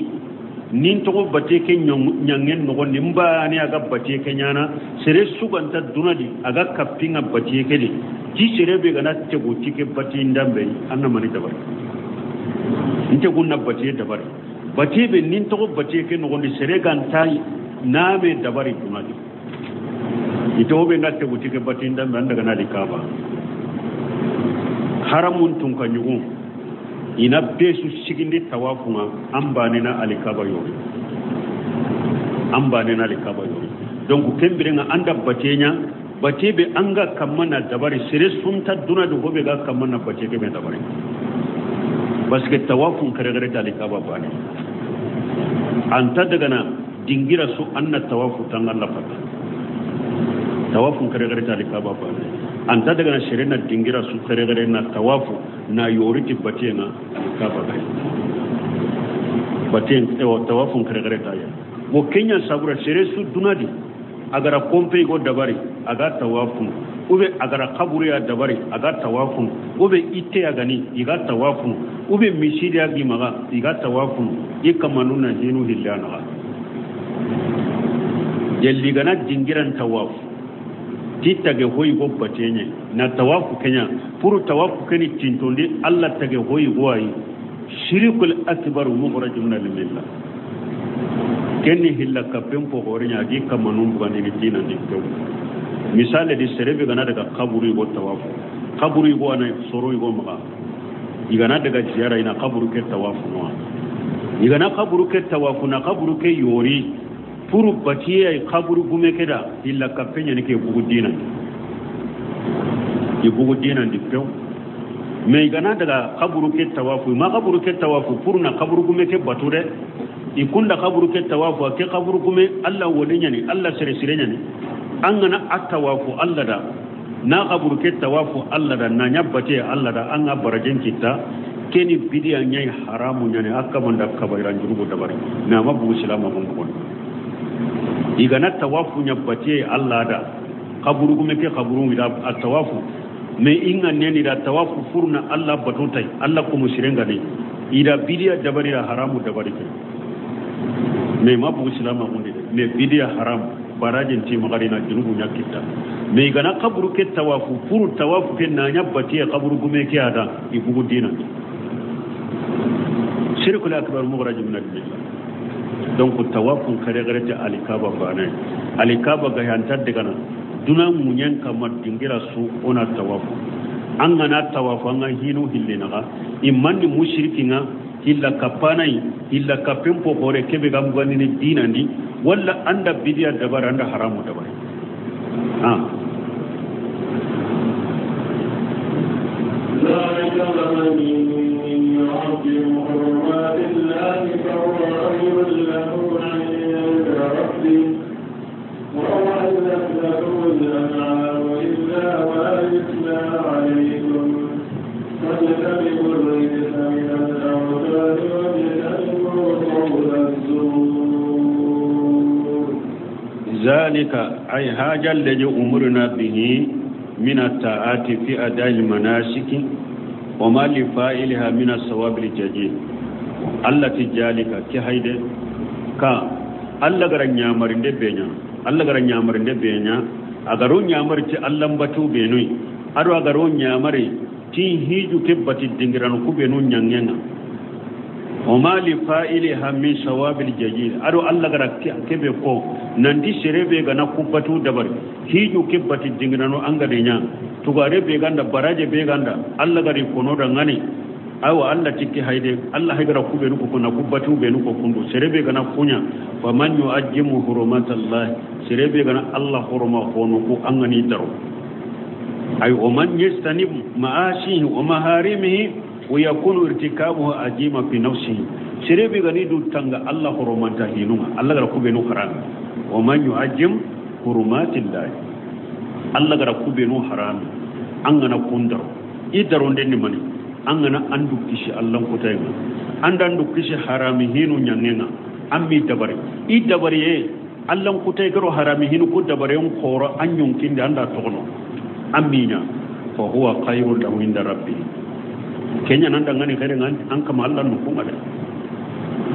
nin to bace ken nyangen no nimba ne aga bace ken nyana sere suganta dunadi aga kappinga bace ke di ti serebe gana te go tike bace ndambe anna mani dabari nte gunna bace dabari bace be nin to bace ken no ni sere ganta name dabari dunadi ito be ngatte butike batinda me anda gana likaba haramun tun kanyugu ina besu sigindi tawafunga ambane na alikaba yori ambane na alikaba yori donc kembirenga anda batenya batebe anga kamana dabari sere sunta duna do hobe ga kamana bateke be dabari parce que tawafun kare kare alikaba bane anta daga na dingira su anna tawafu tangalla fata tawafun kare kare alikaba bane anta daga na sere na dingira su kare kare na tawafu na yoriti batena alikaba bai baten tawafun kare kare ta ya mo kenya sabura sere su dunadi agara kompe go dabari aga tawafu ube agara kaburu ya dabari aga tawafu ube ite agani iga tawafu ube misiri ya gimaga iga tawafu ikamanuna hinu hillana yelli gana dingiran tawafu titage hoyi go batenye na tawafu kenya puru tawafu keni tintondi alla tage hoyi go ayi shirikul akbar mukhrajun min al-millah kenni hilla kapem po horinya gi kamanum bani ni dina ni tew misale di serebe gana daga kaburu go tawafu kaburu go ana soro go maga igana daga ziyara ina kaburu ke tawafu no igana kaburu ke tawafu na kaburu ke yori puru batiya kaburu gume keda hilla kapenya ni ke bugu dina i bugu dina di tew me igana daga kaburu ke tawafu ma kaburu ke tawafu puru na kaburu gume ke bature ikunda kaburu ke tawafu ke kaburu kume Allah woni nyani Allah sere sere nyani angana atawafu Allah da na kaburu ke tawafu Allah da na nyabbate Allah da anga barajen kitta keni bidiya nyai haramu nyani akamanda kabairan jurubu dabari na mabu islamu mun ko igana tawafu nyabbate Allah da kaburu kume ke kaburu ida atawafu me inga neni da tawafu furna Allah batutai Allah ko musirenga ne ida bidiya dabari da haramu dabari ke me mabu islamu mun me bidiya haram barajin ti magarina junubu nyakitta me gana kaburu ke tawafu furu tawafu ke na nyabbati kaburu gume ke ada ibugu dina shirkul akbar mukhraj min al-millah donc tawafu kare kare ta alikaba bana alikaba ga yanta daga na duna munyen kamar dingira su ona tawafu an gana tawafu an hinu hillina ga imman mushrikinga illa kapanai illa kapempo hore kebe gam ganini dinandi walla anda bidiya dabar anda haramu dabar ah ذلك ومن يعظم حرمات الله فهو خير له عند ربه وأحلت لكم الأنعام إلا ما يتلى عليكم فاجتنبوا الرجس من الأوثان واجتنبوا قول الزور. ذلك أي هذا الذي أمرنا به من الطاعات في أداء المناسك وما لفاعلها من الثواب الجزيل التي ذلك كهيد كا الله غرا ñamarinde beña Allah gara ñamarinde beña agaro ñamarti Allah mbatu benoy ado agaro ñamari ti hiju kebbati dingiran ku benu ñangenga o ma li fa'iliha min sawabil jajil ado Allah gara kebe ko nandi serebe gana kubatu dabar hiju kebbati dingirano angade nya tugare be ganda baraje be ganda Allah gari kono da ngani Awa Allah tikki hayde Allah haygara ku be nuko na ku batu be nuko kundu serebe gana kunya faman yu'ajjimu hurumatallahi serebe gana Allah huruma hono ku angani daro ay wa man yastanib ma'ashihi wa maharimihi wa yakunu irtikabuhu ajima fi nafsihi serebe gani du tanga Allah hurumanta hinuma Allah gara ku be nu haram wa man yu'ajjim hurumatillahi Allah gara ku be nu haram angana kundaro i daronde ni mani angana andu kishi Allah ko tayma andandu kishi harami hinu nyangenga ammi dabari i dabari e Allah ko tay garo harami hinu ko dabare on khoro anyun kinde anda togono amminya fa huwa khairul lahu inda rabbi kenya nanda ngani khaire ngan an kama Allah no kuma de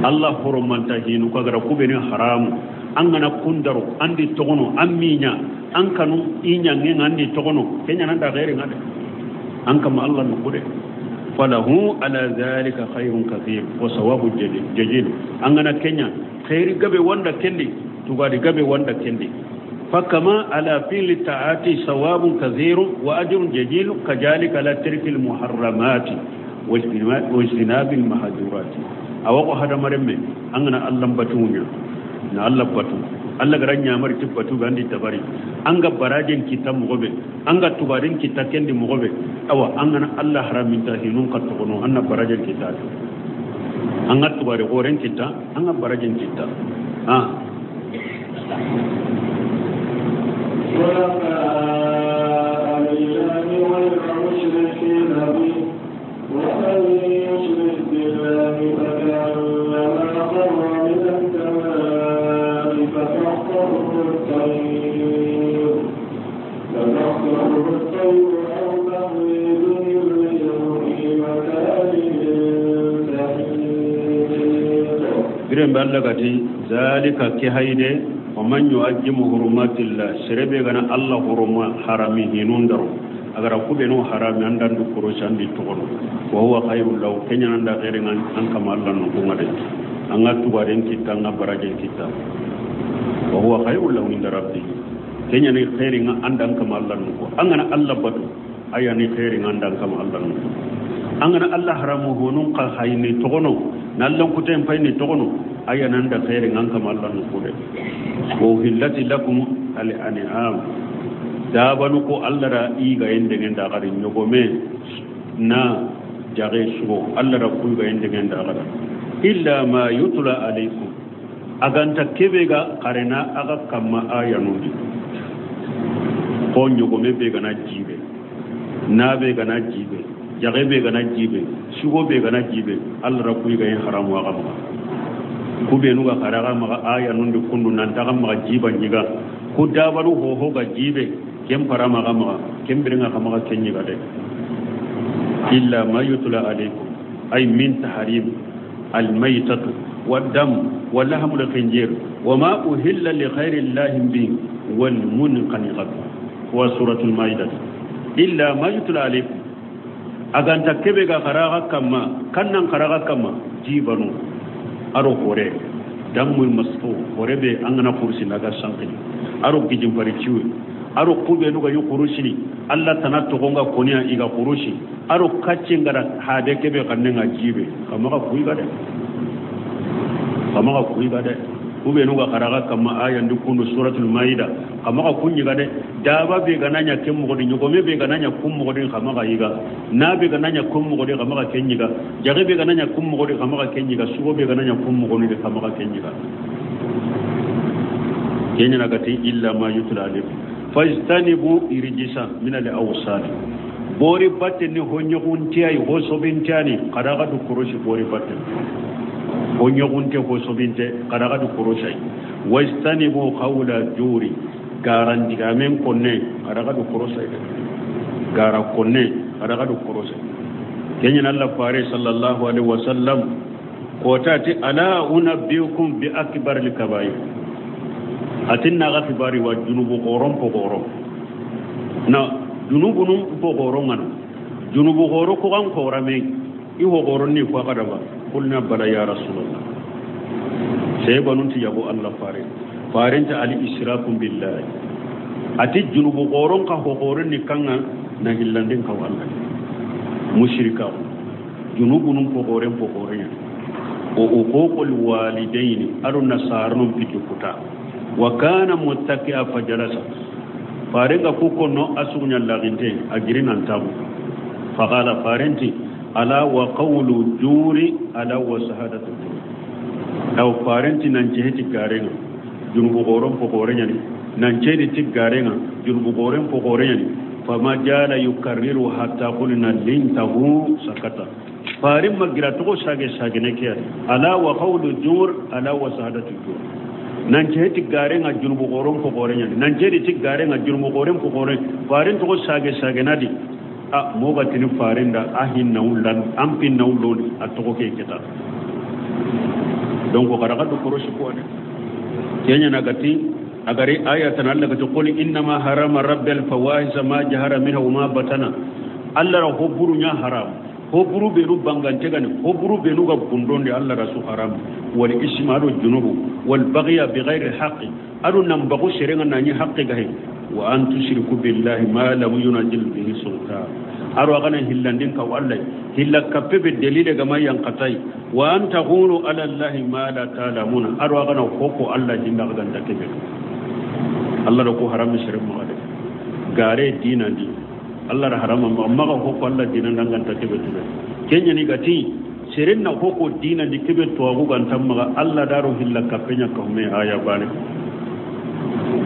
Allah horomanta hinu ko gara kubeni haramu angana kundaro andi togono amminya an kanu i nyangenga andi togono kenya nanda khaire ngade an kama Allah no kude falahu ala dhalika khairun kathir wa sawabu jajil angana kenya khairi gabe wanda kendi tugadi gabe wanda kendi fakama ala fil ta'ati sawabun kathir wa ajrun jajil kajalika ala tarki al muharramat wa ijtinab al mahdurat awqo hada maremme angana Allah batunya na Allah batu Allah garanya mari tibbatu gandi tabari anga barajin kita mugobe anga tubarin kita kendi mugobe awa angana Allah haraminta hinun kattono anna barajin kita anga tubari goren kita anga barajin kita ah Gati zalika ki hayde wa man yu'ajjimu hurumatillah serebe gana Allah huruma harami hinun daro agara kube no harami andan du koro sandi togono wa huwa khairul law kenya nanda khaire ngan an kama Allah no ko ngade anga tubaren kita anga barajen kita wa huwa khairul law inda rabbi kenya ni khaire ngan andan kama Allah no ko angana Allah batu ayani khaire ngan andan kama Allah no ko angana Allah haramu honun ka hayni togono nallan kuten fayni togono ayanan da khairin an kama Allah no kure wa uhillati lakum al an'am dabanu ko Allah ra iga yende ngenda gari nyogome na jage sugo Allah ra ku ga yende ngenda gari illa ma yutla alaykum aganta kebega karena aga kama ayanundi ko nyogome be gana jibe na be gana jibe jage be gana jibe sugo be gana jibe Allah ra ku ga yen haramu aga ma kube nuga karaga maga aya nundu kundu nantaga maga jiba nyiga ku dabaru hoho ga jibe kem para maga maga kem biringa ka maga kenyiga de illa ma yutla alaykum ay min tahrim al maytatu wad dam wal lahmul khinjir wama uhilla li khayri llahi bi wal munqaniqat wa suratul maidah illa ma yutla alaykum aganta kebe ga karaga kama kannan karaga kama jibanu aro hore dammul masfu hore be angana kursi naga sankini aro gijin bari ciwe aro kube nuga yu kurusini alla tana togonga konia iga kurusi aro kacce ngara hade kebe kannenga jibe kama ka kuiga de kama ka kuiga de kube nuga karaga kama aya ndukunu suratul maida kama ka kunyiga de daba be gananya kemmo di nyogome be gananya kummo di kama ka yiga na be gananya kummo di kama ka kenyiga jage be gananya kummo di kama ka kenyiga sugo be gananya kummo di kama ka kenyiga kenya nagati illa ma yutla alaykum fajtanibu irjisa min al awsan bori batte ni honyogun tiay hosobin tiani karaga du kuroshi bori batte honyogunte hosobinte karaga du kuroshi wajtanibu qawla juri garandigamen konne karaga du kuroshi gara konne karaga du kuroshi kenya Allah fare sallallahu alaihi wasallam ko tati ala unabbiukum bi akbar al kabair atinna ga kibari wa junubu qorom po qorom na junubu num po qorom ngana junubu qoro ko kan qorame i ho qoron ni ko kada ba kulna bala ya rasulullah sai banun ti yabo Allah fare farenta ali israkum billahi ati junubu qoron ka ho qoron ni kanga na hillandin ka wallahi mushrika Junubu num pokoren pokoren o uququl walidaini ado nasarnum pitukuta wa kana muttaqi'a fajalasa farenga kuko no asunya laginte agirina ntabu faqala farenti ala wa qawlu juri ala wa shahadatu juri aw farenti nan jeheti garenga junubu goron pokoren yani nan jeheti garenga junubu goron pokoren yani fama jala yukarriru hatta qulna lintahu sakata farim magira to sage sage ne ke ala wa qawlu jur ala wa shahadatu jur nan jeheti garenga junubu goron pokoren yani nan jeheti garenga junubu goron pokoren farin to sage sage nadi a moga tini farin da ahin nawlan ampin nawlon atoko ke kita donc karaga do koroshi ko ade kenya nagati agari ayatan Allah ka qul inna ma harama rabbil fawahisa ma jahara minha wa ma batana Allah ra hoburu nya haram hoburu be nu bangante gani hoburu be nu ga gundonde Allah rasu haram wal isma adu junubu wal baghya bighairi haqqi adu nam bagu serenga nani haqqi gahe wa an tushriku billahi ma lam yunzil bihi sultan aro agana hillandin ka wallahi hilla kappe be dalile gama yankatai wa an taqulu ala allahi ma la ta'lamuna aro agana hoko Allah jinda ganta kebe Allah ko haram shirin ma ade gare dina di Allah ra haram amma ga hoko Allah dina ganta kebe tube kenya ni gati shirin na hoko dina di kebe to agu ganta ma Allah daro hilla kappe nya ka me aya bane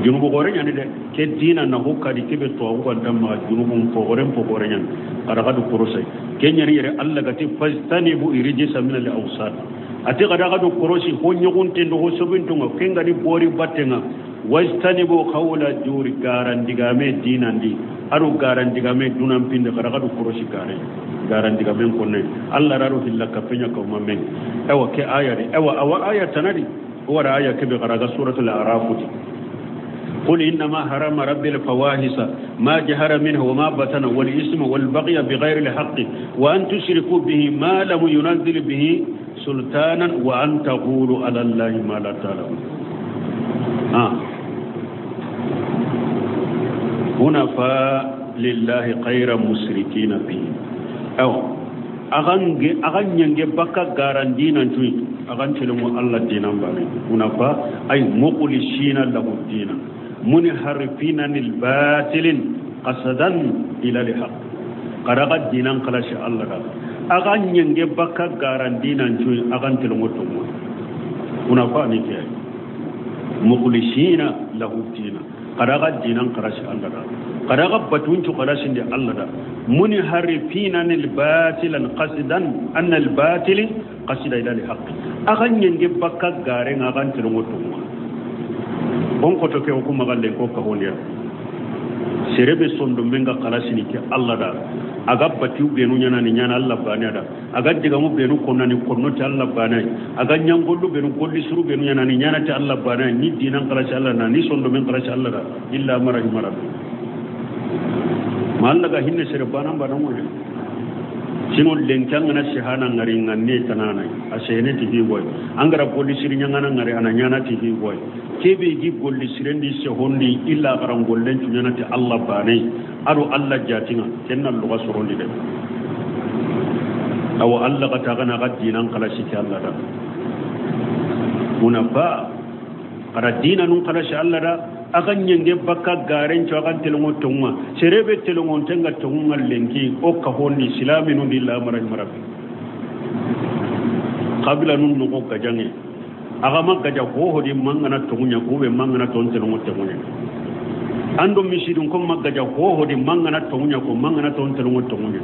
junubu gore nyani de ke dina na hokka di kebe to agu ganta ma junubu pogore nyani ara gadu korosai kenya ni yere Allah gati fastanibu irijisa min al awsat ati gada gadu korosi ho nyogunte ndo ho sobintunga kenga ni bori battenga wastanibu qawla juri garandigame dinandi aru garandigame dunan pinde gara gadu korosi gare garandigame konne Allah raru hilla kapenya ko mamen ewa ke ayari ewa awa aya tanadi wara aya kebe garaga suratul araf. قل إنما حرم ربي الفواحش ما جهر منه وما بطن والإثم والبغي بغير الحق وأن تشركوا به ما لم ينزل به سلطانا وأن تقولوا على الله ما لا تعلمون. حنفاء لله غير مشركين به. أو أغن ينجي بكا غارندينا نتوي أغن تلمو الله دينا باري. حنفاء أي مخلصين له الدين منحرفين عن الباطل قصدا إلى الحق. قرأت دينا قلاش الله أغن ينجي بكا غارندينا نتوي أغن تلمو تمو. حنفاء نكي مخلصين له الدين قرأت دينا قلاش الله قرأت بتون قلاش الله منحرفين عن الباطل قصدا أن الباطل قصد إلى الحق. أغن ينجي بكا غارين أغن تلمو تمو. Bon koto ke ko magalle ko ka honya serebe sondo menga kalasini ke Allah da aga batiu benu nyana ni nyana Allah bani da aga diga mu benu konna ni konno te Allah bani aga nyangollu benu golli suru benu nyana ni nyana te Allah bani ni dinan kalasi Allah na ni sondo men kalasi Allah da illa marahim rabbi malla ga hinne sere bana bana mo sino lenkang na sihana ngari nganne tanana asene ti boy angara golli siri nyangana ngari ana nyana ti boy kebe gi golli sirendi sehondi illa garan gollen tunyana ti Allah bane aro Allah jatinga kenna luga sorondi de aw Allah gata gana gadinan kala shi Allah da munafa ara dina nun kala shi Allah da agan yenge bakka garen cho agan telongo tonga serebe telongo tenga tonga lenki o ka honni islamin illa maray marabi qabila nun no ko gajange agama gaja ho hodi mangana tongunya ko be mangana ton telongo tongunya ando misidun ko magaja ho hodi mangana tongunya ko mangana ton telongo tongunya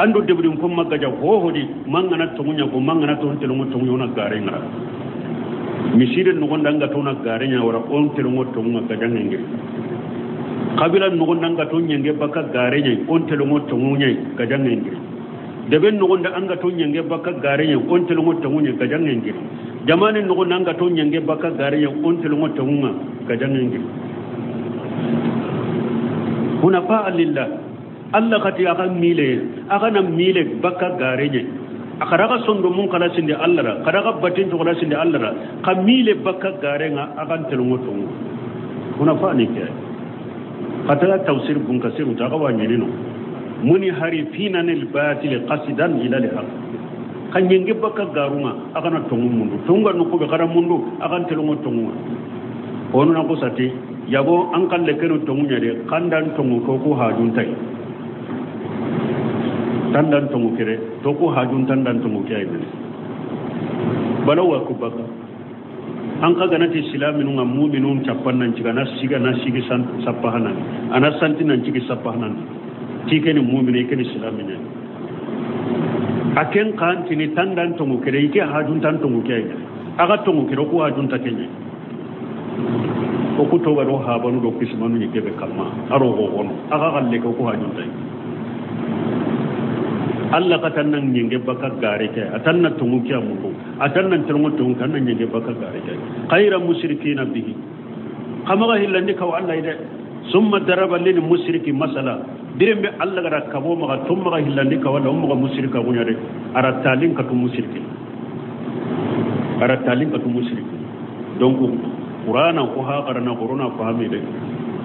ando debudun ko magaja ho hodi mangana tongunya ko mangana ton telongo tongunya na gare ngara misire nugonda nga tona gare nya wara on telongo tongunya gaja ngenge kabila nugonda nga to nyenge baka gare nya on telongo tongunya gaja ngenge deben nugonda anga to nyenge baka gare nya on telongo tongunya gaja ngenge jamane nugonda anga to nyenge baka gare nya on telongo tongunya gaja ngenge hunafa lillah Allah kati aka mile aka na mile baka gare nya akaraga sondo mun kala sinde Allah ra karaga batin to kala sinde Allah ra kamile baka gare nga akan telongo tongu hunafa ni ke katala tafsir bun kasir ta ka wani no Muni harifina nil batil qasidan ila al haqq. Kan yenge baka garuma agana tongu mundu. Tonga no ko be gara mundu agan telongo tongu. Onu na ko sati yabo an kalle keno tongu nyade kandan tongu ko ko hajun tay. Tandan tongu kere to ko hajun tandan tongu kay be. Balawa ko baka. An kaga nati silaminu nga mu'minun chappan nan ciga na siga na sigi san sappahanan. Ana santi nan cigi sappahanan. Tikeni mu'mine keni silamine. Aken kan tini tandan tongu kere ike hajun tan tongu kere aga tongu kere ko hajun ta kenye ko to garo ha banu do kismanu ni kebe kamma aro go gono aga galle ko ko hajun tay Allah ka tannan nyinge baka gare ke atanna tongu kya muko atanna tongu tongu kan nyinge baka gare ke khayra mushrikina bihi kama ga hillandi kaw Allah ide summa daraba lil mushriki masala dirembe Allah gara kabo maga tumma ga hillandi kawala umma ga mushrika gunyare aratalin ka tu mushriki aratalin ka tu mushriki donc qur'ana ko ha qarana corona fahami de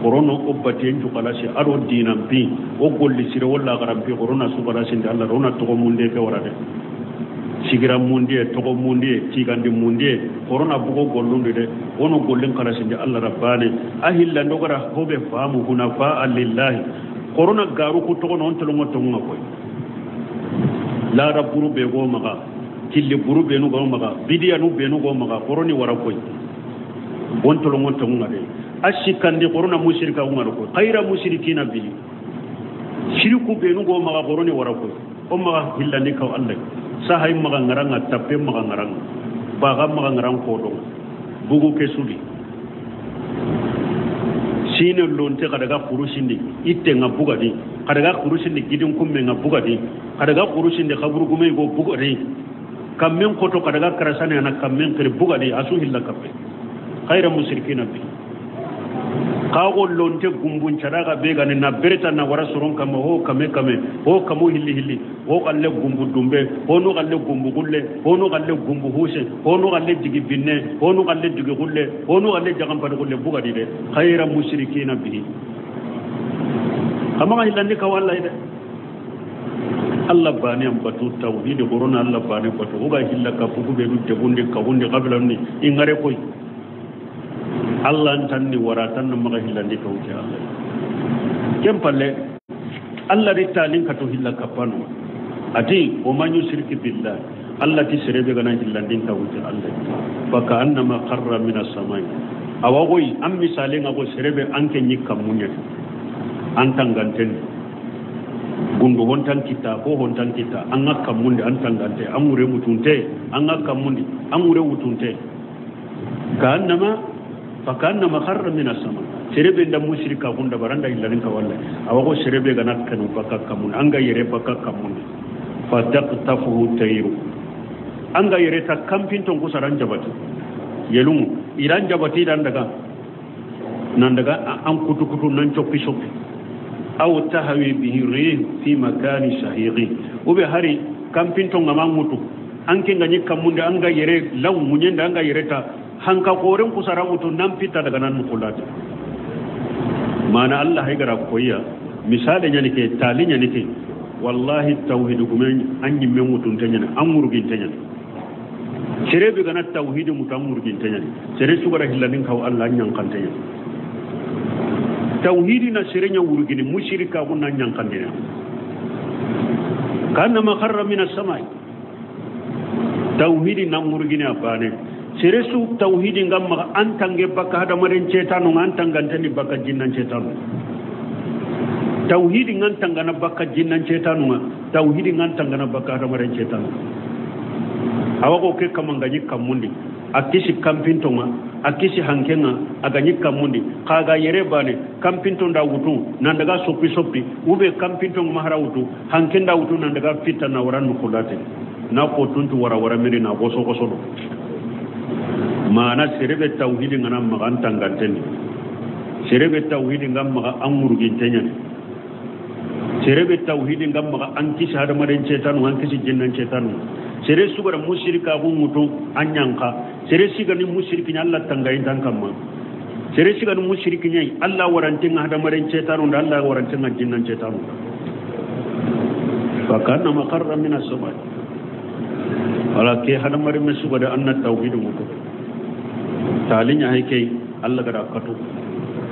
corona obbaten ju kala si aro dinan bi o golli sire wala garam bi corona su kala sin Allah rona to munde ke warade sigira munde to munde tigandi munde corona bugo gollunde de wono gollen kala sin Allah rabbani ahilla ndogara hobe famu hunafa lillahi corona garu ko to non to ngo to ngo koy la rabburu be go maga tilli buru be nu go maga bidiya nu be nu go maga corona wara koy won to ngo to ngo de ashikandi corona mushrika ngo ko khayra mushrikina bi shirku be nu go maga corona wara koy o maga hillani ka Allah sahay maga ngaranga tappe maga ngaranga baga maga ngarang ko do bugu kesuli sine lonte kadaga kurusindi itte nga bugadi kadaga kurusindi gidin kumme nga bugadi kadaga kurusindi khaburu gume go bugadi kammen koto kadaga karasane ana kammen kere bugadi asu hilla kappe khayra mushrikina bi kago lonte gumbun charaga be gane na bereta na wara soron kama ho kame kame ho kamo hilli hilli ho kalle gumbu dumbe ho no kalle gumbu gulle ho no kalle gumbu huse ho no kalle digi binne ho no kalle digi gulle ho no kalle jagam pad gulle bugadi de khayra mushrikina bihi kama hillandi ka wallahi de Allah bani am batu tawhid corona Allah bani batu uga hilla ka fugu be dum tegunde ka hunde qablan ni ingare koy Allah tanni wara tan maga hillandi ka wuce Allah kem palle Allah ri talin ka to hilla kapano ati o man yushriki billah Allah ti serebe gana hillandi ka wuce Allah fa ka annama qarra min as-samai awagoy am misalen ago serebe anke nyikka munya an tanganten gundu hontan kita ko hontan kita an ngakka munde an tangante an wure mutunte an ngakka munde an wure wutunte ka annama fakannama kharra min as-sama serebe nda mushrika gunda baranda illanin ka wallahi awago serebe gana kanu baka kamun anga yere baka kamun fataqtafu tayru anga yere ta kampin ton kusaran jabati yelungu iran jabati dan daga nan daga an kutu kutu nan choppi choppi aw tahawi bihi rih fi makani shahiqi ube hari kampin ton ngama mutu anke ngani kamunde anga yere law munyenda anga yere ta hanka koren kusara mutu nan fita daga nan mukulata mana Allah ya gara koyya misali nyani ke tali nyani ke wallahi tauhid gumen an yimme mutun tanya an murgin tanya sere bi gana tauhid mutan murgin tanya sere sugara hillanin kaw Allah nyan kan tanya tauhidi na sere nya wurgini mushrika gunna nyan kan tanya kana ma kharra min as-samai tauhidi na murgini abane sere su tauhidi ngam ma an tange baka hada maren cetano an tangantani baka jinnan cetano tauhidi ngan tangana baka jinnan cetano tauhidi ngan tangana baka hada maren cetano awako ke kamangaji kamundi akisi kampinto ma akisi hankenga aganyi kamundi kaga yere bane kampinto nda wutu nandaga soppi soppi ube kampinto mahara wutu hankenda wutu nandaga fitta na waran kulate na ko tuntu wara wara miri na goso goso do mana serebe tauhidi ngana magan tanganteni serebe tauhidi ngam maga amurgin tenya serebe tauhidi ngam maga anki hada maren cetanu anki jinnan cetanu sere sugara mushrika ko mutu anyanka sere sigani mushriki Allah tangayin tan kamma sere sigani mushriki nyai Allah warantin hada maren cetanu da Allah warantin jinnan cetanu Fakannama kharra min as-samai wala ke hadamari me suga da anna tauhid mutu talinya hay kay alla gada katu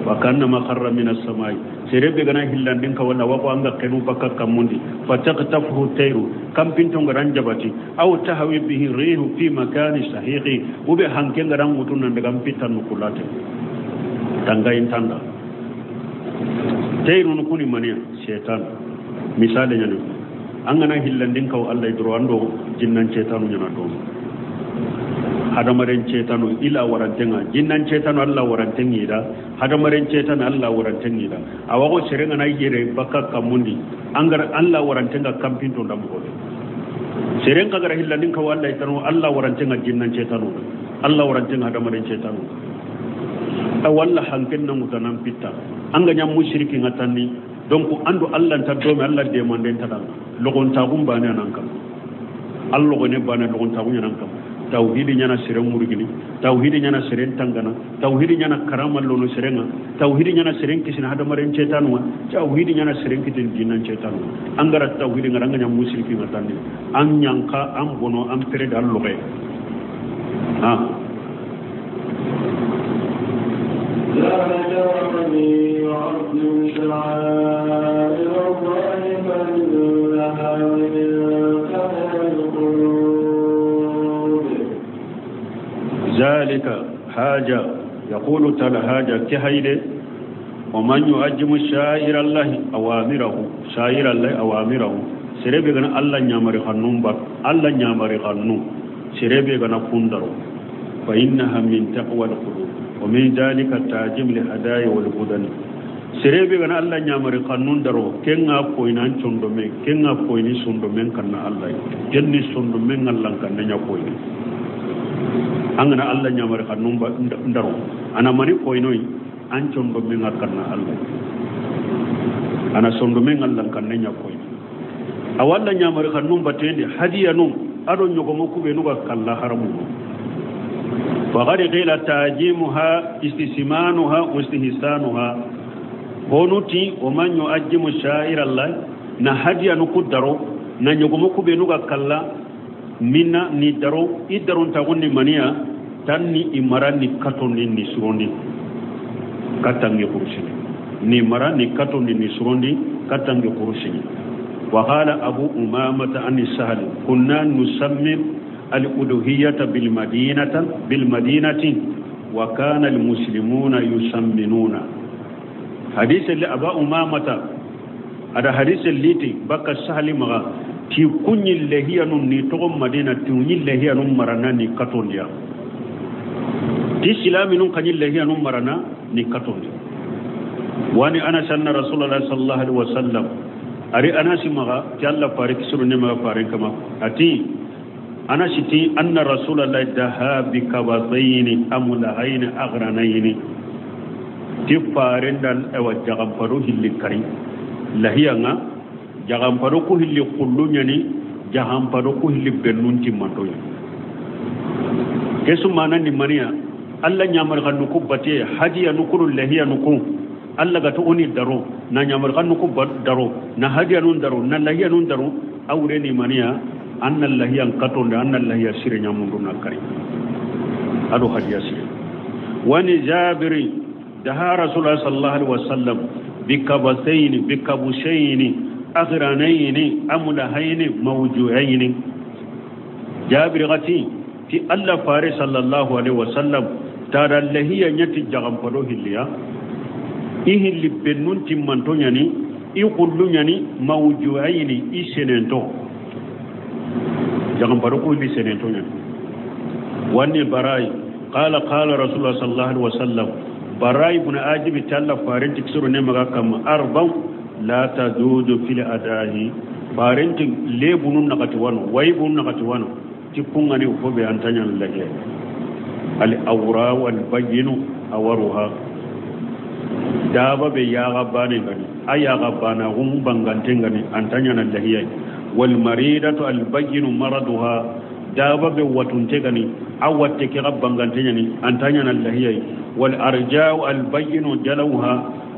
fakannama kharra min as-samai serebe gana hillandin ka wala wako anga kenu bakka kamundi fataqtafuhu tayru kam pinto ngaran jabati aw tahawi bihi rihu fi makani sahiqi ube hanke ngaran mutun nan daga pitan nukulate tangayin tanda tayru nukuni mania shaytan misale nyani angana hillandin kaw alla idro ando jinnan cetanu nyana do hadamaren cetanu ila warantenga jinnan cetanu alla warantengi da hadamaren cetanu alla warantengi da awago serenga na yere bakka kamundi angar alla warantenga kampinto ndam ko serenga gara hillandin kaw alla itanu alla warantenga jinnan cetanu alla warantenga hadamaren cetanu awalla hankenna mutanan pitta anga nyam mushriki ngatanni donc andu alla ta do me alla de manden ta logon ta gum bane nan kam allo gone bane logon ta gum nan kam tauhidi nyana seren murgini tauhidi nyana seren tangana tauhidi nyana karamal lono serenga tauhidi nyana seren kisina hadamaren cetanwa tauhidi nyana seren kitin jinnan cetanwa angara tauhidi ngaranga nyam mushriki ngatanni an nyanka an bono an pere dal loge ha ذلك ومن يعظم شعائر الله فإنها من تقوى القلوب. ذلك حاجة يقول تعالى حاجة كهيل ومن يعظم شعائر الله أوامره شعائر الله أوامره سربي غنا الله نيامري خنوم بار الله نيامري خنوم سربي غنا فندرو فإنها من تقوى القلوب ومن ذلك التعجيم لهدايا والهدن سربي غنا الله نيامري قانون درو كينغا كوينان چوندومي كينغا كويني سوندومين كنا الله جنني سوندومين الله كنا نيا كويني angana الله نيامري قانون درو انا ماني كوينوي ان چوندومين كنا الله انا سوندومين الله كنا نيا كويني awalla نيامري قانون باتندي هديا نو ادو نيوغومو كوبي نوغا كلا حرمو فقد قيل تعجيمها استسمانها واستهسانها هونتي ومن يعجم شائر الله نهدي نقدرو ننيغمكو بنوغا كلا منا ندرو إدرون تغني منيا تني إمراني كتوني نسروني كتنجي قرشني نمراني كتوني نسروني كتنجي قرشني وقال أبو أمامة عن السهل كنا نسمي الألوهية بالمدينة وكان المسلمون يسمنون حديث اللي أبا أمامة هذا حديث اللي تي بقى سهل مغا تي كوني اللي هي نتوم مدينة توني اللي هي نمرنا نكاتونيا تي سلام نون كني اللي هي نمرنا نكاتونيا واني أنا سنة رسول الله صلى الله عليه وسلم أري أنا سمغا تيالا فارك سرني مغا فارك ما أتي أنا شتي أن رسول الله دها بكبطين أملهين أغرنين تفارن دان أو جغمفرو هلي كريم لهيانا جغمفرو كو هلي قلو نياني جغمفرو كو هلي بنون تيمانتو كيسو مانا نمانيا الله نيامر غنوكو باتي حديا نكو لهيا نكو الله غتو أني دارو نا نيامر غنوكو دارو نا حديا نون دارو نا لهيا نون دارو أوري نمانيا أن الله ينقطون أن الله يسير يمرنا كريم أدو هدي يسير وأن جابر دها رسول الله صلى الله عليه وسلم بكبسين بكبشين أغرانين أملهين موجوعين جابر غتي في الله فارس صلى الله عليه وسلم ترى الله ينتي جغم فروه الليا إيه اللي بنون تمنتون يعني يقولون يعني موجوعين إسننتو jangan baru ko li senen to nyen wani barai qala qala rasulullah sallallahu alaihi wasallam barai ibn ajib talla farin tiksuru ne maga kam arba la tadudu fil adahi farin tik lebunun nakati wano waybun nakati wano tikungani fo be antanya lage al awra wal bayinu awruha daba be ya gabane gani aya gabana gum bangante gani antanya na lahiya والمريضة البين مرضها دابا وتنتغني أو تكغب بانغانتني أنتانينا اللهي والأرجاء البين جلوها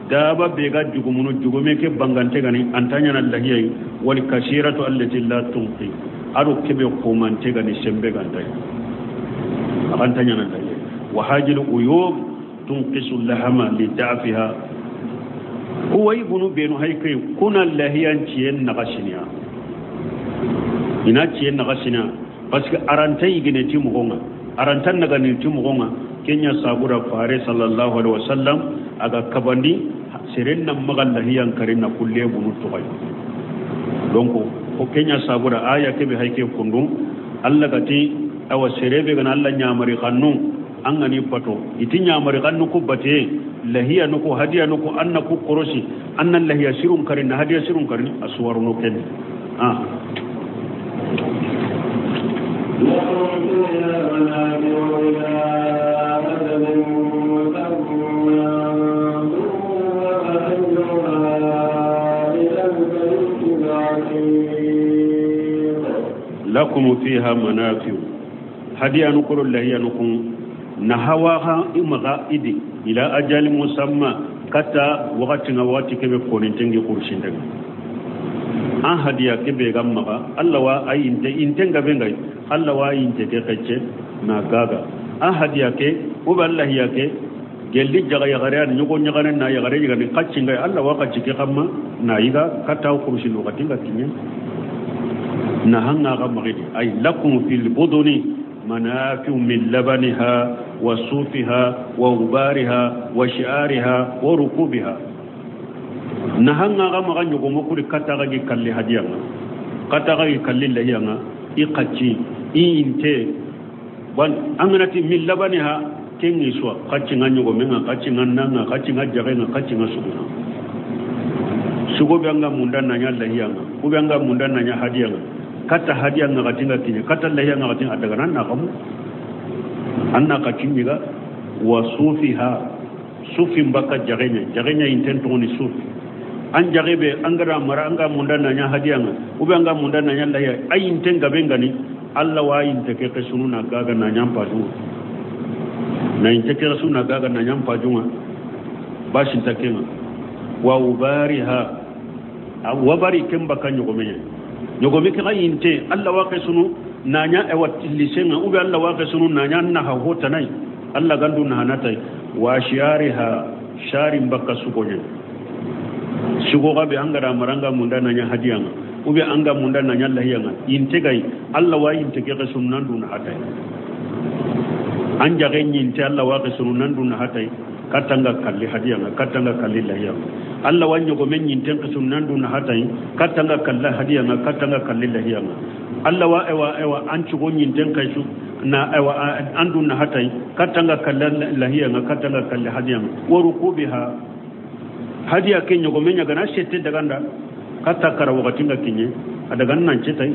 Daba be ga jugumunu jugume ke bangante gani antanya na lahiya wal kasiratu allati la tunqi aro kebe komante gani sembe gantai antanya na lahiya wa hajil uyub tunqisu lahama li da'fiha huwa ibnu benu haykai kuna lahiyan ciyen nagashiniya ina ciyen nagashiniya parce que arantai igine ti mugonga arantan naga ti mugonga kenya sabura fare sallallahu alaihi wasallam aga kabandi seren na magal lahiyan karinna kulle bunu toy donc ko kenya sabura aya kebe hayke kundum alla gati awa serebe gana alla nyamari kannu angani pato iti nyamari kannu ko bate lahiya nuko hadiya nuko anna ku korosi anna lahiya sirun karinna hadiya sirun karin aswaru no ken ah lakum fiha manafi'u hadiya nukuru lahiya nukun nahawaha imaga idi ila ajali musamma kata wakati na wakati kebe konintengi kursindenga an hadiya kebe gammaga alla wa ayinte intenga bengai alla wa ayinte ke kacce na gaga an hadiya ke uba lahiya ke gelli jaga yagare an nyugo nyagane na yagare yagane kaccinga alla wa kacci ke kamma na yiga kata kursin wakati ngakinya nahanga gamagidi ay lakum fil buduni manafi'u min labaniha wa sufiha wa ubariha wa shi'ariha wa rukubiha nahanga gamaga nyugo kuri kata ga kalli hadiyanga kata ga kalli lahiyanga iqachi inte ban anganati min labaniha kengi suwa kacci nga nyugo menga kacci nga nanga kacci nga jagenga kacci nga suguna sugo banga munda nanya lahiyanga ubanga munda nanya hadiyanga kata hadiya nga katinga kinya kata lahiya nga katinga adaga na kamu anna katinga wa sufiha sufi mbaka jagenya jagenya intento ni sufi an jagebe angara mara anga munda nanya hadiya nga ube anga munda nanya lahiya ay intenga bengani alla wa inteke kesunu na gaga na nyampa junga na inteke kesunu na gaga na nyampa junga bashi takenga wa ubariha wabari kemba kanyo gomenya ñogomi ke xayinte alla wa xesunu naña ewa lisenga ube alla wa xesunu naña naxa hotanay alla gandu naxanatay wa shiariha shari mbakka sugoña sugoxa be angara maranga munda naña hadiyanga ube anga munda naña lahiyanga inte gay alla wa yinte ke xesunu nandu naxatay an jaxe ñinte alla wa xesunu nandu naxatay katanga kalli hadiyanga katanga kalli lahiyanga alla wa ñogo men ñinten xesunu nandu naxatay katanga kalla hadiyanga katanga kalli lahiyanga alla wa ewa ewa an cugo ñinten xesu na ewa andu naxatay katanga kalla lahiyanga katanga kalli hadiyanga wo rukubiha hadiya ke ñogo men ñagana sette daganda katta kara waxatinga kiñe a dagan nancetay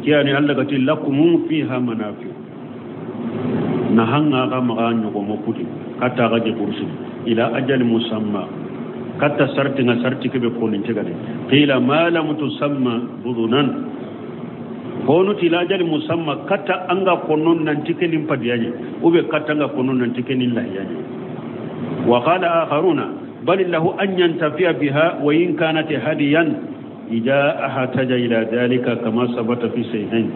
kiyani alla gati lakumu fiha manafiu nahanga ga maga ñogo mo kuti katta ga je kursi ila ajali musamma katta sarti nga sarti kebe konin tegale qila ma lam tusamma budunan honu ila ajali musamma katta anga konon nan tikenin padiyaje ube katta anga konon nan tikenin lahiyaje wa qala akharuna bal lahu an yantafi'a biha wa in kanat hadiyan idha ahataja ila dhalika kama sabata fi sahihain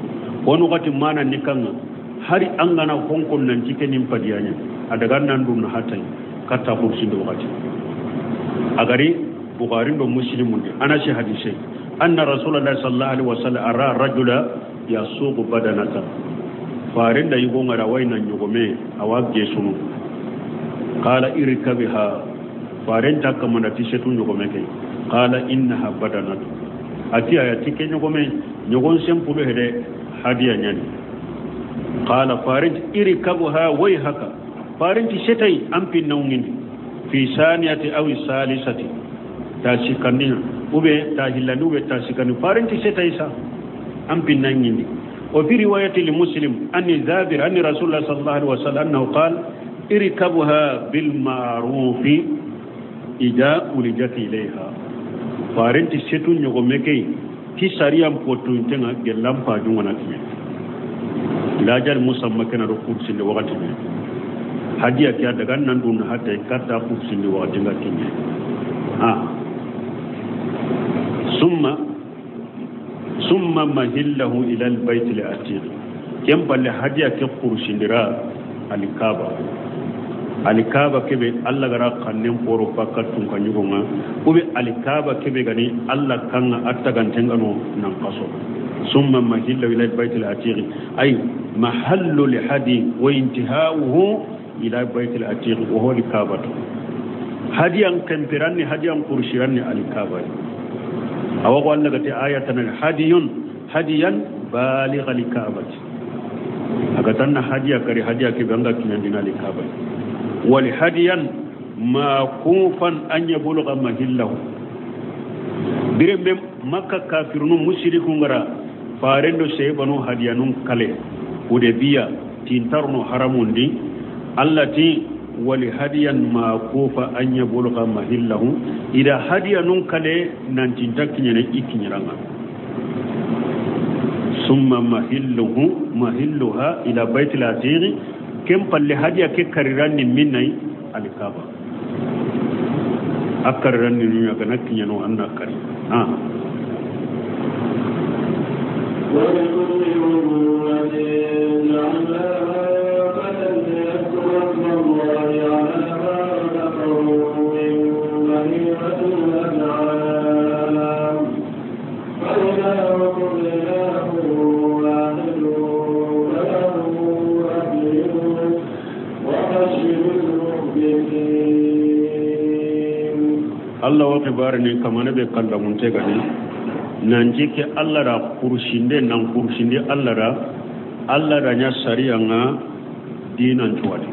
wonu gati mana nikanga hari angana konkon nan tikenin padiyaje adaga nan dun hatay katta kursi do wakati agari bukhari do muslimun ana shi hadisi anna rasulullahi sallallahu alaihi wasallam ara rajula yasuqu badanata farin da yugo ngara wayna nyugome awagge sunu qala irkabiha farin ta kamana ti setu nyugome ke qala innaha badanatu ati ayati ke nyugome nyugon sempulo hede hadiya nyani qala farin irkabuha wayhaka farin ti setay ampi nawngindi fi saniyati aw salisati tasikani ube tahillani ube tasikani farin ti setay sa ampi nawngindi wa fi riwayati li muslim anni zabir anni rasulullah sallallahu alaihi wasallam annahu qala irkabuha bil ma'ruf ida ulijat ilayha farin ti setu nyogome ke ti sariyam potuntenga gellam pa jungona tinya lajal musamma kana ro kursinde wakati ne hadiya ke daga nan dun hatta katta kursinde wakati nga tinya Summa mahillahu ila albayt al-atiq kem balle hadiya ke kurshindira alikaba alikaba kebe alla gara kannen poro fakatun kanyugonga ube alikaba kebe gani alla kanga attagantengano nan kaso summa mahillahu ila albayt al-atiq ay mahallu lihadi wa intihauhu ila bayt al-atiq wa huwa alikaba hadiyan kampiranni hadiyan kurshiranni alikaba awago alla gati ayatan hadiyun hadiyan baligh alikabati agatanna hadiya kari hadiya ke banga kinyandina alikaba wal hadiyan maqufan an yabulgha mahillahu birembe makka kafirunu mushrikun gara farendo sebanu hadiyanun kale udebiya tintarno haramundi allati wal hadiyan maqufa an yabulgha mahillahu ida hadiyanun kale nan tintakinyane ikinyiranga summa mahilluhu mahilluha ila baitil atiq kem palle hadiya ke karirani minnai alikaba akarirani nuya kana kinyano anna kari Allah wa kibarni kamane be kanda munte gani nanji ke Allah ra kurshinde nan kurshinde Allah ra Allah ra nya sariya nga dinan tuwadi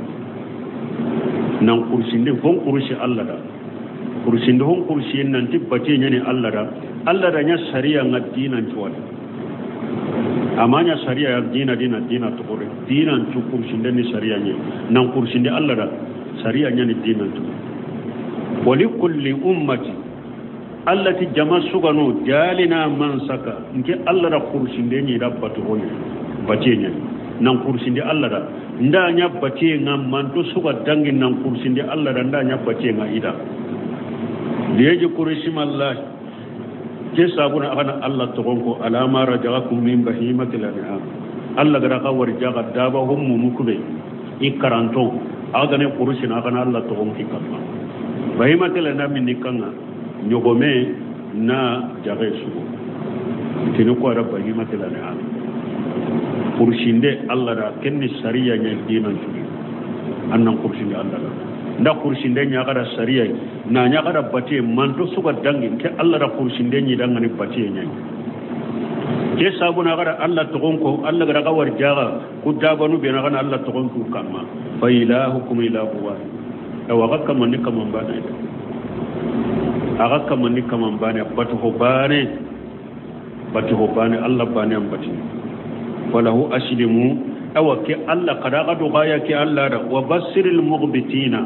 nan kurshinde fon kurshi Allah ra kurshinde hon kurshi nan tibbate nyani Allah ra Allah ra nya sariya nga dinan tuwadi amanya sariya ya dina dina dina tukure dinan tu kurshinde ni sariya nya nan kurshinde Allah ra sariya nya ni dinan tu ولكل أمة التي جمع سغنو جالنا من سكا إنك الله را خرسندني ربته هوني باتيني نان خرسندي الله را nda nya batie nga manto suga dangi nan kursinde Allah ra nda nya batie nga ida liyeji kurishim Allah ke sabuna akana Allah togonko alama raja'akum min bahimatil an'am Allah gara ka warjaga daba hum mumukube ikaranto agane kurishina akana Allah togonki kamma bahimatil an'am ni kanga nyogome na jage sugo tinu ko ara bahimatil an'am kurshinde Allah ra kenni sariya nya dinan turi annan kurshinde Allah ra nda kurshinde nya gara sariya na nya gara bate manto suga dangi ke Allah ra kurshinde nyi dangani bate nya ke sabuna gara Allah togonko Allah gara ka warjaga ku dabanu be na gana Allah togonko kamma fa ilahukum ilahu wahid aw ga kaman ni kaman bane aga kaman ni kaman bane batu ho bane batu ho bane Allah bane am bati falahu aslimu aw ke Allah kada ga dogaya ke Allah da wa basiril mughbitina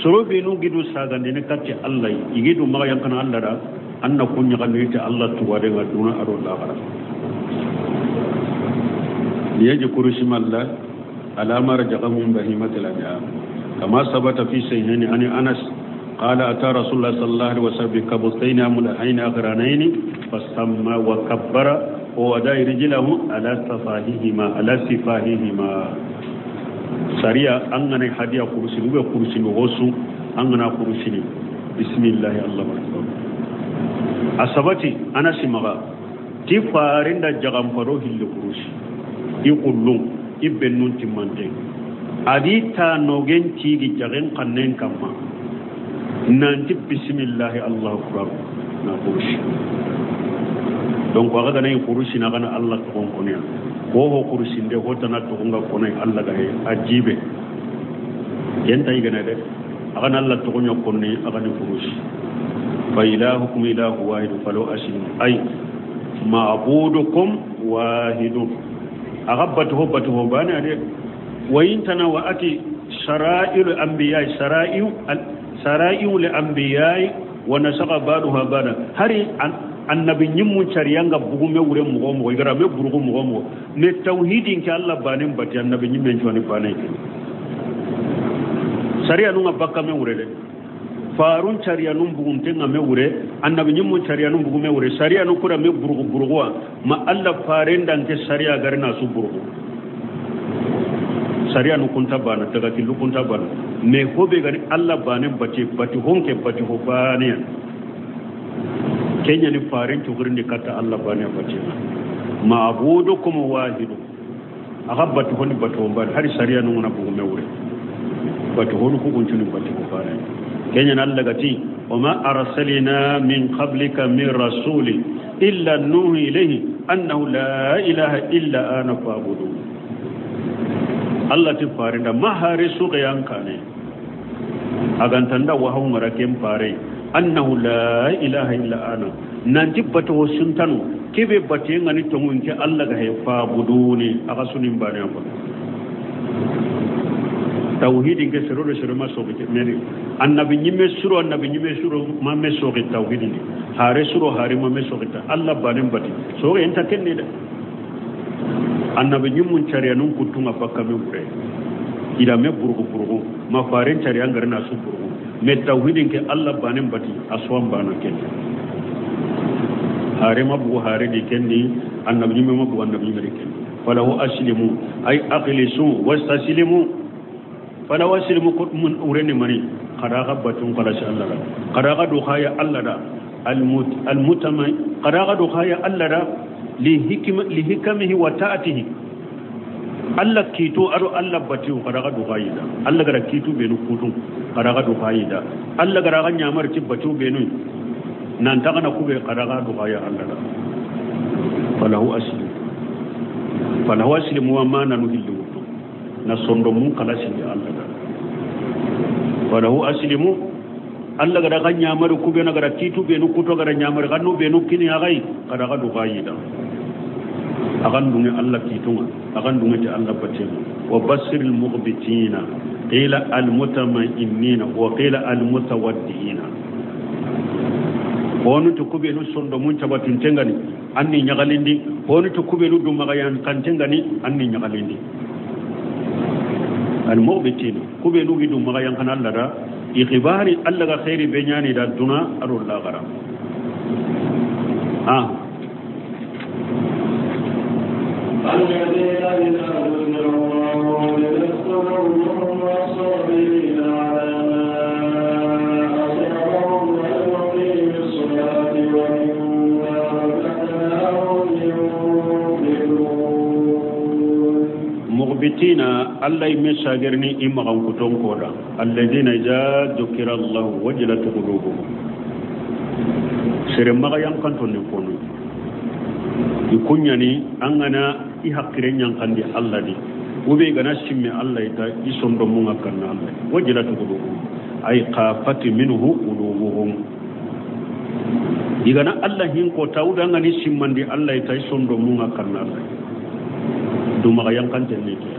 surubinu gidu sagande ne katte Allah igidu ma yankana Allah da anna kunya kan ta Allah tuwade ga duna aro la gara liyaji kurushimalla alama rajaqahum bahimatil an'am kama sabata fi sahihaini ani Anas qala ata rasulullah sallallahu alaihi wasallam bi kabutaini amulahaini aqranaini fasamma wa kabbara ووداي رجله على صفاههما على صفاههما سريا انغني هديه كرسي لو كرسي غوسو انغنا كرسي بسم الله الله اكبر اسبتي انا سمغا تي فارندا جغام فرو هيل كرسي يقولون ابنون تمانتي ادي تا نوغن تيغي جغن قنن كما نانتي بسم الله الله اكبر نا كرسي donc waga gana kurusi na gana Allah to konya ko ho kurusi nde ho tana to nga kone Allah ga he ajibe yenta igana de aga Allah to konya konne aga ni kurusi fa ilahukum ilahu wahid falu aslimu ay ma'budukum wahidun agabatu hobatu hobana de wa intana wa ati shara'il anbiya shara'i'u shara'i'u li anbiya wa nasaqa ba'daha ba'da hari annabi nyimmu cariyanga bugume wure mugo mugo igara me burugu mugo mugo ne tauhidin ke Allah banen bati annabi nyimmen choni banen ke sariya nunga bakka me wure de Farun sariya nun bugunte nga me wure annabi nyimmun sariya nun bugume wure sariya nu kura me burugu buruguwa ma alla faren danke sariya garina su burugu sariya nu kunta bana daga killu kunta bana me hobe gani alla bane bati bati honke bati ho bane kenya ni faren tugurindi kata alla bane bati ma abudukum wahidu aga bati honi bati ho bane hari sariya nu ngona bugume wure bati honu ku kuntuni bati ho bane kenya alla gati wama arsalna min qablika min rasuli illa nuhi ilayhi annahu la ilaha illa ana fa'budu alla ti farinda mahare suka yankane agantanda wa hawngara kem pare annahu la ilaha illa ana nanti bato suntanu kebe bate ngani tongun ke alla ga he fa'buduni aga sunin bane ko tauhidin ke sero sero ma so ke meri annabi nyimme suro annabi nyimme suro ma me so ke tauhidin hare suro hare ma me so ke ta alla banem bati so ke enta kenne da annabi nyimmun chariya nun kutunga bakka me wure ila me burugu burugu ma faren chariya ngarna su burugu me tauhidin ke alla banem bati aswam bana kenne hare ma bu hare di kenni annabi nyimme ma bu annabi nyimme kenni falahu aslimu ay aqlisu wastaslimu fala wasilimu mun ureni mani qaraga batun qala sha Allah qaraga do khaya Allah da almutama qaraga do khaya Allah da li hikma li hikamihi wa ta'atihi Allah kito aro Allah batu qaraga do khaya da Allah gara kito benu kutu qaraga do khaya da Allah gara ga nyamar ci batu benu nan ta kana kube qaraga do khaya Allah da falahu aslimu falahu aslimu wa ma nanuhillu na sondo mun kala shi Allah da walahu aslimu Allah gara kan nyamaru kube na gara kitu be nu kuto gara nyamaru kanu be nu kini agai kada ga dugayi da akan dunge Allah kitunga akan dunge ta Allah bace wa basiril muqbitina qila al mutamainina wa qila al mutawaddiina wonu to kube nu sondo mun tabatun tengani anni nyagalindi wonu to kube nu dumagayan kan tengani anni nyagalindi المغبتين كوبي نوغي دو مغا ينكن الله دا إخباري الله خير بنياني دا دونا أرو الله غرام الذين إذا ذكر الله وجلت قلوبهم والصابرين على ما أصابهم والمقيم الصلاة ومما رزقناهم ينفقون مغبتين الله يمساجرني إما غنكتون كودا الذين إذا ذكر الله وجلت قلوبهم سيرما ينكنتون يكونوا يكون يعني أننا إحقرين ينكن دي الله دي وبيغنا سمي الله يتا يسندو مونا كان الله وجلت قلوبهم أي خافت منه قلوبهم إذا الله ينكو تاودا أنني سمي دي الله يتا يسندو مونا كان الله دوما ينكن تنيكي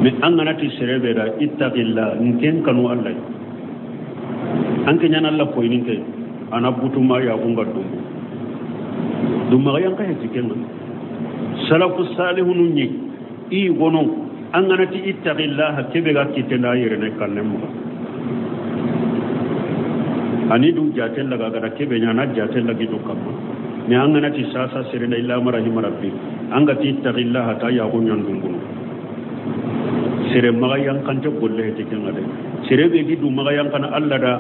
me an ganati serebe da ittaqilla nken kanu Allah an kenya Allah ko inin ke ana butuma ya kunga dumbu dumma yan ka heti kenga salafu salihun ni i gono an ganati ittaqilla kebe ga kitenda yere ne kanne mu ani du jatel laga gara kebe nya na jatel lagi to kamma me an ganati sasa serena illa marahim rabbi an gati ittaqilla ta ya kunyan dumbunu sere magayan kante golle heti kenga de sere be gidu magayan kana Allah da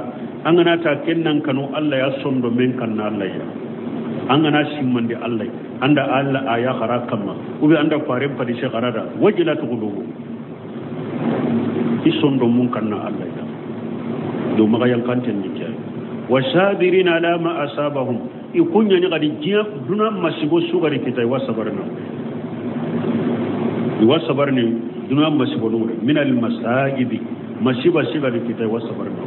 an gana ta kennan kanu Allah ya sondo men kanna Allah ya an gana simmande Allah anda Allah aya khara kama ube anda fare padi se kharada wajila tuqulubu isondo mun kanna Allah ya do magayan kante ni ke wasabirin ala ma asabahum ikunya ni gadi jiya duna masibo sugari kitai wasabarna wasabarni duna masibo nure min al masajibi masiba sigari kitai wasabarna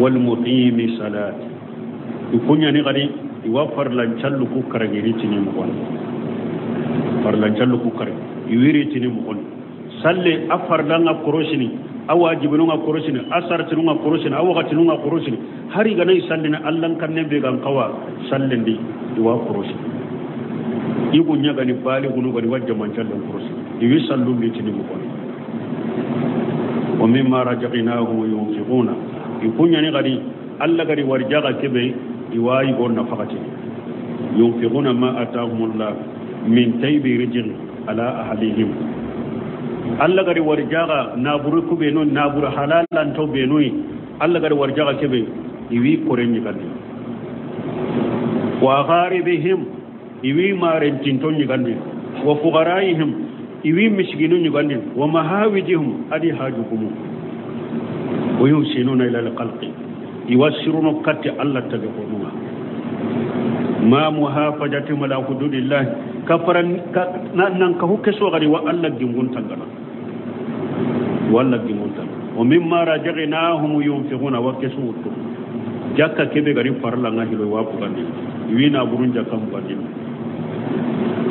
wal muqimi salat ikunya ni gadi iwa farlan callu ku karagiri tini mo farlan callu ku kare iwiri tini mo salle afardan akorosini awajibinu akorosini asartinu akorosini awakatinu akorosini hari ganai sallina allan kanne be gan kawa sallindi iwa korosini igunya gani bali gunu gani wajja man callu korosini iwi sallu tini mo wa mimma razaqnahum yunfiquna Ikunya ni gadi alla gadi warjaga kebe iwayi go nafaqati yunfiquna ma atahumullah min taybi rijin ala ahlihim alla gadi warjaga naburu kube no naburu halalan to be noyi alla gadi warjaga kebe iwi korenyi gadi wa gharibihim iwi maren tinton gandi wa fuqaraihim iwi miskinun gandi wa mahawijihum adi hajukum wa yusinuna ila alqalqi iwasiruna katti alla tagafunuma ma muhafajati mala hududillah kafaran nan ka hukke so gari wa alla gingun tangana walla gingun tan wa mimma rajaqnahum yunfiquna wa kasutu jakka kebe gari farla nga hilo wa bugandi iwi na burun jakka bugandi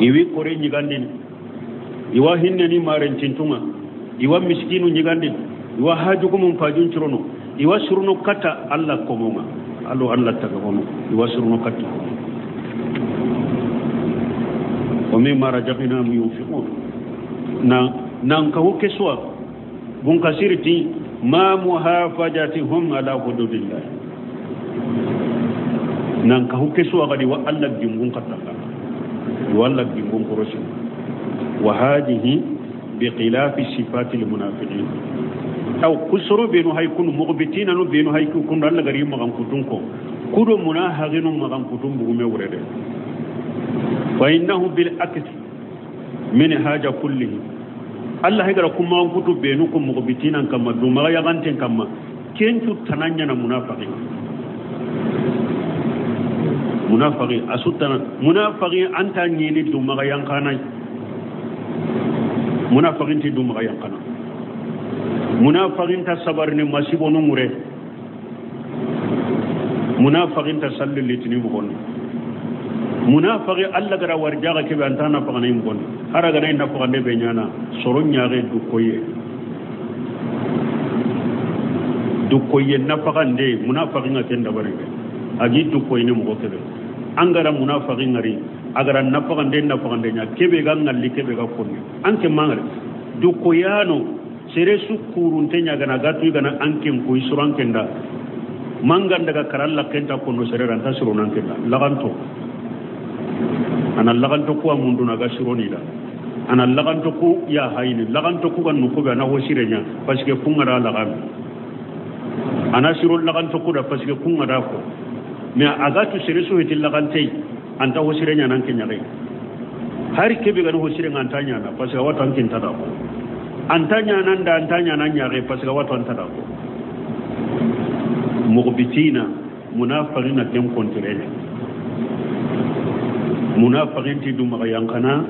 iwi kore nyigandi iwa hinne ni maren cintunga iwa miskinu nyigandi iwa haju ko mum fajun cirono iwa suruno kata alla komonga allo alla tagawono iwa suruno kata wa mimma rajaqnahum yunfiqun na nan ka hukke suwa bun kasirti ma muhafajatihum ala hududillah nan ka hukke suwa gadi wa alla gingun kata wa alla gingun korosi wa hadihi bi khilafi sifati al munafiqin aw kusuru benu hay kun mughbitina no benu hay kun alla gari magan kutun ko kudo munahaginu magan kutun bugume wurede fa innahu bil aks min haja kullihi alla hegara kuma kutu benu ko mughbitina kama duma ya ganten kama kentu tananya na munafaqi munafaqi asutana munafaqi anta nyini duma ya yankana munafaqin ti duma ya yankana munafaqin ta sabarni masibo no mure munafaqin ta salli litini mugon munafaqi alla gara warjaga kebe antana fagana mugon haraga nay na fagande be nyana soro nyaage du koye na fagande munafaqin ga kenda barike agi du koye ne mugo kebe angara munafaqin ngari agara na fagande nya kebe ga ngalli kebe ga konni anke mangare du koyano sere su kurunte nya gana gatu gana anken ko isuran kenda mangan daga karalla kenta kono sere ranta siro nan kenda laganto ana laganto ko amundu na ga siro ni da ana laganto ko ya hayni laganto ko gan ko be na ho sire nya parce que kungara lagan ana siro laganto ko da parce que kungara ko mais agatu sere su heti lagante anta ho sire nya nan kenya har kebe gan ho sire nganta nya na parce que wato ankin tada ko antanya nan da antanya nan yare parce que wato antada ko mughbitina munafaqina kem kontrene munafaqin ti dum yankana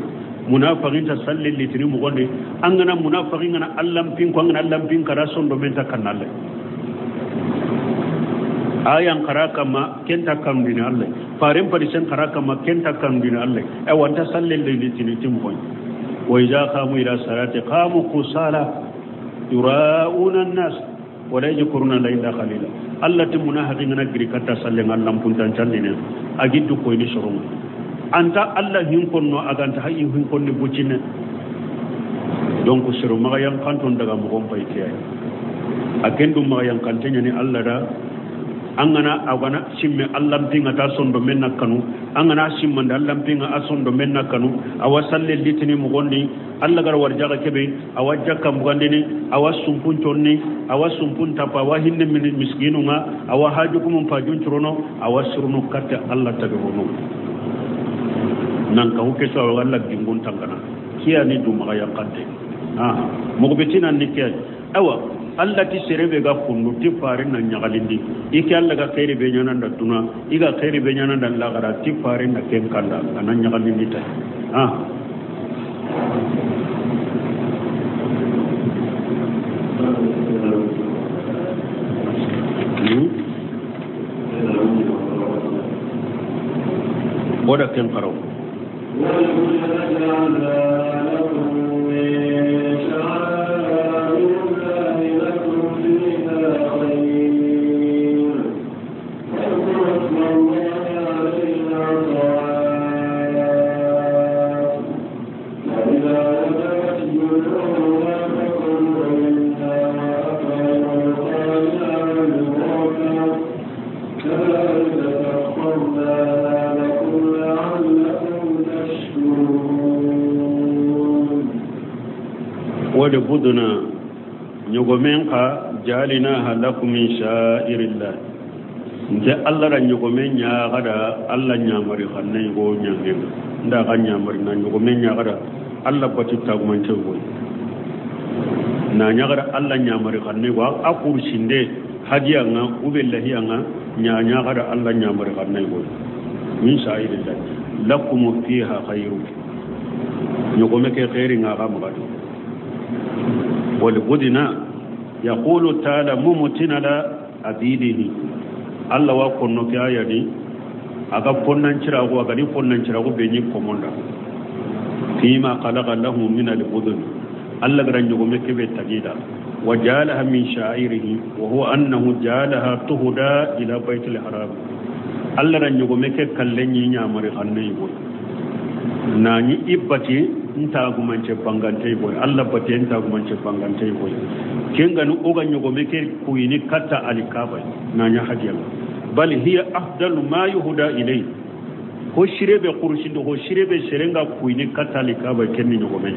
munafaqin ta salli litri mu gonde angana munafaqin ngana allam pin ko angana allam pin kara sondo menta kanale ayan karaka ma kenta kam dina Allah farin farisen karaka ma kenta kam dina Allah e wanta salli litri ti mu gonde wa idza qamu ila salati qamu kusala yura'una an-nas wa la yadhkuruna illa qalila Allah ti munafaqin ngana giri kata salli ngallam puntan chandine agiddu ko ni soronga anta Allah hinkonno aganta hay hinkonni buccine donc siro maga yankanton daga mogon payte ay akendu maga yankante nyani Allah da angana agana simme Allah pinga ta sondo menna kanu angana simmanda Allah pinga asondo menna kanu awasalle litini mugondi Allah gar warjaga kebe awajja mugandini awasumpun tonni awasumpun tapa wahinne min miskinunga awahajukum fajun churono awasruno katte Allah tagono nan ka hukke so walla gingun tangana kiya ni duma ya kadde ah mugobetina ni kiya awa alla ti serebe ga kundu ti fare na nyagalindi ike alla ga khairi be nyana nda duna iga khairi be nyana nda lagara ti fare na ken kanda ana nyagalindi ta ah Oda ken karaw Thank you. Wal budna ñogomen xa jalinaha lakum min sha'irillah nte alla ra ñogomen ñaxada alla ñamari xannayi go ñangenga nda xa ñamari na ñogomen ñaxada alla bati tagumance goy na ñaxada alla ñamari xannayi go a kursinde hadiyanga ube lahiyanga ña ñaxada alla ñamari xannayi goy min sha'irillah lakum fiha khayru ñogome ke xeeringa xa maxadi wal budna yaqulu ta'ala mumtina la abidihi alla wa konno ke ayani aga fonnancirago agani fonnancirago be ñi komonda fima khalaqa lahum min al-budun alla gara ñogome kebe tagida wa jalaha min sha'irihi wa huwa annahu jalaha tuhuda ila baytil haram alla ra ñogome ke kalle ñi ñamari xannayi boy nañi ibbati ntagumance bangante boy alla bati ntagumance bangante boy kengani oga ñogome ke kuyini katta alikaba naña hadiyanga bal hiya afdalu ma yuhda ilay ko shirebe kursindo ko shirebe serenga kuyini katta alikaba kenni ñogome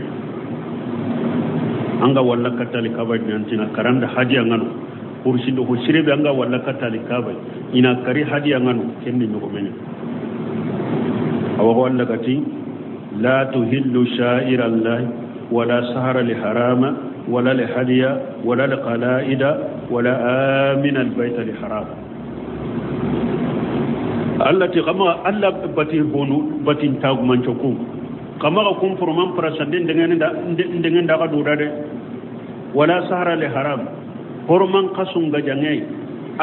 anga walla katta alikaba nantina karanda hadiyanga no kursindo ko shirebe anga walla katta alikaba ina kari hadiyanga no kenni ñogome awa walla kati لا تهل شائر الله ولا سهر لحرام ولا لحدية ولا لقلائد ولا آمن البيت لحرام التي كما ألا بتي بتين تاغ منشكو كما كم فرمان فرسندين دعين دعا دورة ولا سهر لحرام فرمان قسم جانعي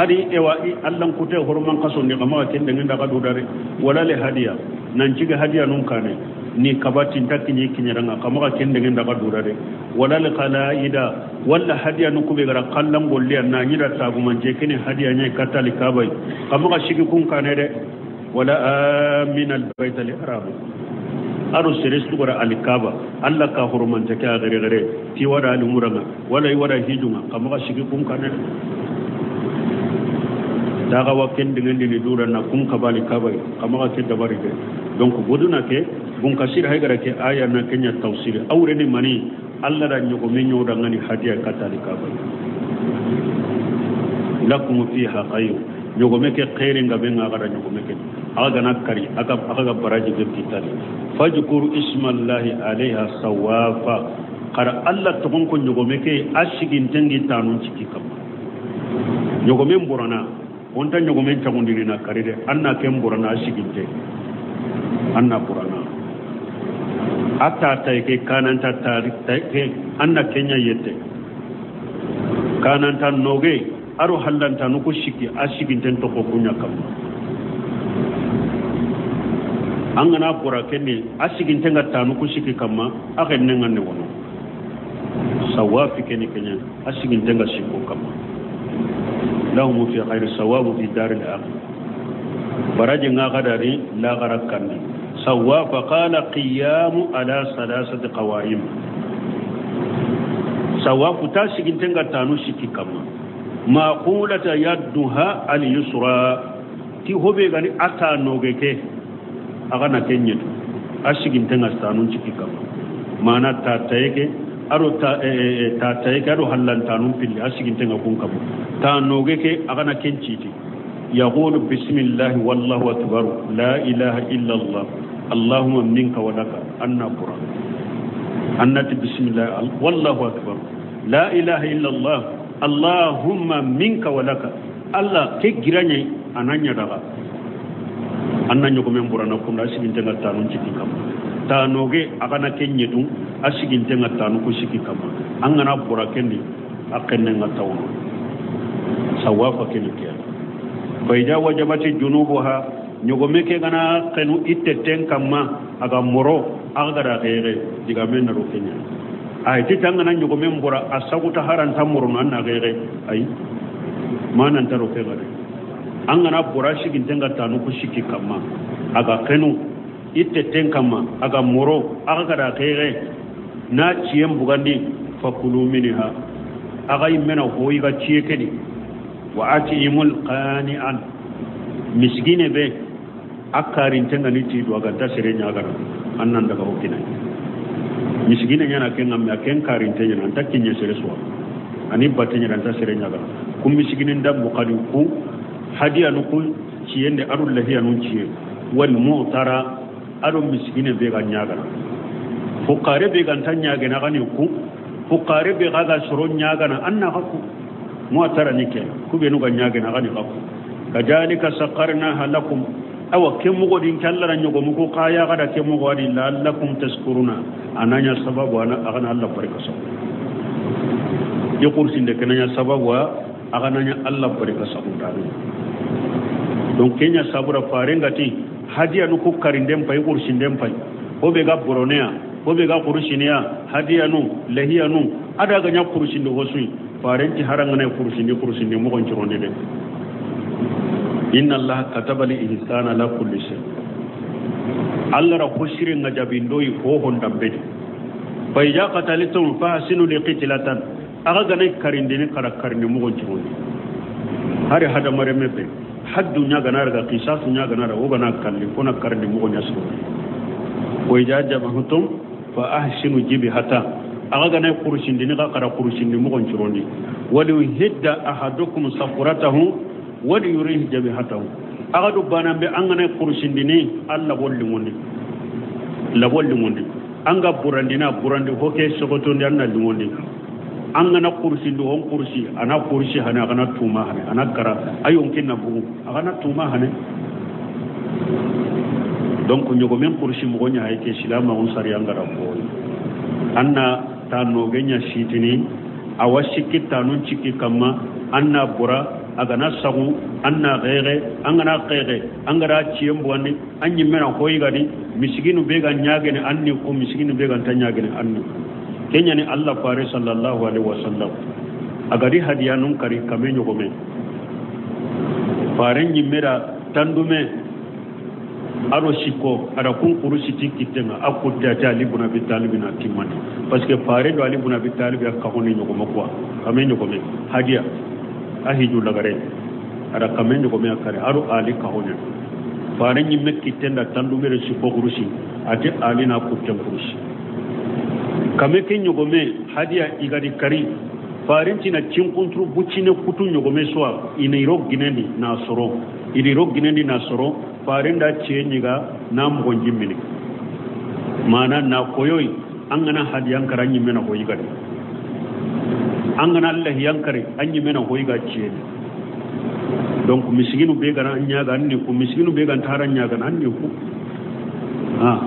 أري إيوا ألم كتير فرمان قسم نكما كين دعين دعا دورة ولا لحدية نانشيك هدية نونكانه ni kabatin takini kinyaranga kama ken dengen daga durare wala alqalaida wala hadiya nukube gara kallam golli na nyira tagumanje kene hadiya nyai katali kabay kama shigi kun kanere wala amin albayt alharam aro serestu gara alkaba alla ka hurmante ka gare gare ti wada almuranga wala wada hijunga kama shigi kun kanere daga wakken dengen ni dura na kun kabali kabay kama ke dabari de donc boduna ke bun kasir haygara ke aya na kenya tawsir awre ni mani alla da nyoko menyo da ngani hadiya katali kabay lakum fiha khayr nyoko meke khairin ga benga gara nyoko meke aga na kari aga aga baraji ke kitali fajkuru ismallahi alaiha sawafa qara alla to ko nyoko meke ashigin tengi tanun ciki kam nyoko men borana onta nyoko men tagundiri na kari de anna kem borana ashigin te anna borana ata tay ke kananta tay ke anna kenya yette kananta noge aro hallanta nuko shiki ashigin ten to ko kunya kam angana bora kenne ashigin tenga tanu ko shiki kamma aka nenga ne wono sawafi kene kenya ashigin tenga shiko kamma lahum fi khayri sawabu fi dar al-akhir baraji nga gadari la garakan sawafa qala qiyam ala salasati qawaim sawafu tashigin tenga tanu shiki kamma maqulata yadduha al-yusra ti hobe gani ata nogeke aga na kenyeto ashigin tenga tanu shiki kamma mana ta tayeke aro ta ta tayeke aro hallan tanu pilli ashigin tenga kun kamma ta nogeke aga na kenciti yaqulu bismillah wallahu akbar la ilaha illa allah allahumma minka wa laka anna qura annati bismillah wallahu akbar la ilaha illa allah allahumma minka wa laka allah ke giranye ananya daga anna nyoko men burana kum da sigin tenga tanu ciki kam tanoge agana kenyetu asigin tenga tanu ko siki kam angana bura kendi akenne nga tawno sawafa kenke bayda wajabati junubuha nyoko meke gana kenu itteten kamma aga moro aga da gere diga men ro kenya ay ti tangana nyoko men bora asaguta haranta moro nan na gere ay manan taro ke gare angana bora shigin tenga tanu ko shiki kamma aga kenu itteten kamma aga moro aga da gere na ciyem bugandi fakulu minha aga imena hoyi ga ciye kedi wa atimul qani'an miskine be akarin tenga ni ti do aga tasere nyaga annan daga hokina Misigine ñana ken ngamme a ken karinte ñana anta kiñe sere suwa ani batte ñana anta sere ñagana ku misigine ndambu kadi ku hadiya nu ku ciyende aɗo lahiya nun ciye wal mu'tara aɗo misigine be ga ñagana fukare be ganta ñagena gani ku fukare be ga soro ñagana anna ga ku mu'tara ni ke ku be nu ga ñagena gani ga ku kadhalika saqarnaha lakum awa kemugo din kallara nyogo muko kaya gada kemugo adi la'allakum tashkuruna ananya sababu ana agana Allah barka sa yokursinde kenanya sababu agananya Allah barka sa undani donc kenya sabura farengati hadiya nu ko karindem pay kursindem pay hobe ga boronea hobe ga kursinia hadiya nu lahiya nu ada ga nya kursindo hosui farenti harangana kursindi kursindi mo gon cironde de inna allaha kataba li ihsana la kulli shay alla ra khushirin ngajabindoi ko hondambe fa ija qatalitum fa hasinu liqitlatan aga gane karindini kara karni mo gon cironde hari hada mare mebe haddu nya gana daga qisasu nya gana da ogana kalli kona karni mo nya so wa ija jabahutum fa ahsinu jibhata aga gane kursindini ga kara kursindi mo gon cironde wali hidda ahadukum safuratahu wali yurih jabhatahu aga du banambe angane kursindini alla bolli ngondi la bolli ngondi anga burandina burandi hoke sogotondi anna lingondi angana kursindi on kursi ana kursi hana agana tuma hane ana kara ayon kinna bugu agana tuma hane donc nyogo men kursi mo nya hayke silama on sari angara ko anna tano genya sitini awashiki tanun chiki kama anna bura agana sagu anna gere angana gere angara ciyembu andi anyi mena hoyigadi misiginu be ga nyaagene anni ko misiginu be ga tanyagene anni kenya ni Allah fare sallallahu alaihi wasallam agari hadiya nun kari kame nyogome fare nyimmera tandume aro siko ara kun kurusi tikitenga akudda ta ali ibn abi talib na timani parce que fare do ali ibn abi talib ya kahoni nyogome kwa kame nyogome hadiya ahiju lagare ara kame nyogome akare aro ali kahoni fare nyimme kitenda tandume re siko kurusi ate ali na kutten kurusi kame ke nyogome hadiya igadi kari farintina cinkunturu buccine kutu nyogome soa ina iro ginendi na soro iri ginendi na soro farinda ce nyiga na mugon jimmini mana na koyoyi an gana hadiyan kara nyimme na koyi gadi an gana Allah yankare an nyimme na koyi ga ce donc misiginu be gana an nyaga an ni ku misiginu be gan taran nyaga an ni ku ah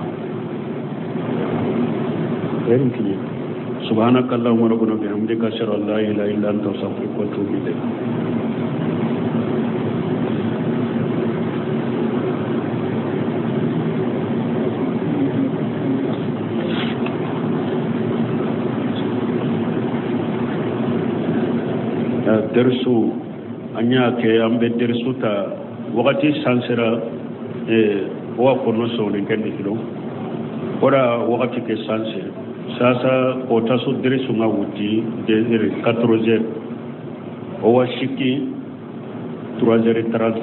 سبحانك اللهم ربنا وبحمدك اشهد ان لا اله الا انت استغفرك واتوب اليك. درسو anya ke ambe dersu ta wakati sansera wa kono so ne kendi kilo ora wakati ke sansera sasa kota so dersu nga wuti de 4h owa shiki 3h30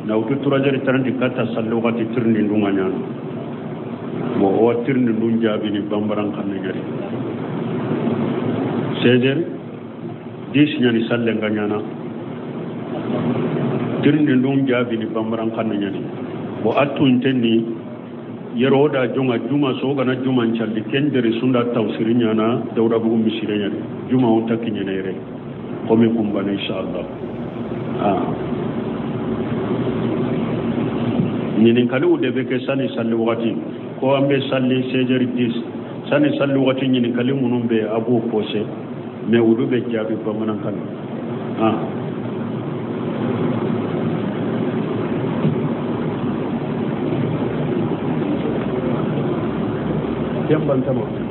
na wuti 3h30 kata sallo wakati tirni ndunga nyano bo owa tirni ndun jabi ni bambaran kan ngari 16h10 nyani salle nga nyana tirni ndun jabi ni bambaran kan ngari bo atun tenni yeroda jonga juma soga na juma nchalli kendere sunda tawsiri nyana dawda bugu misire nyani juma on takki nyana yere komi kumbana inshallah. Ah nyinin kali ude be ke sani salli wakati ko ambe salli 16h10 sani salli wakati nyinin kali munum be abu pose me wudu be jabi bamanan kan. Ah bantama.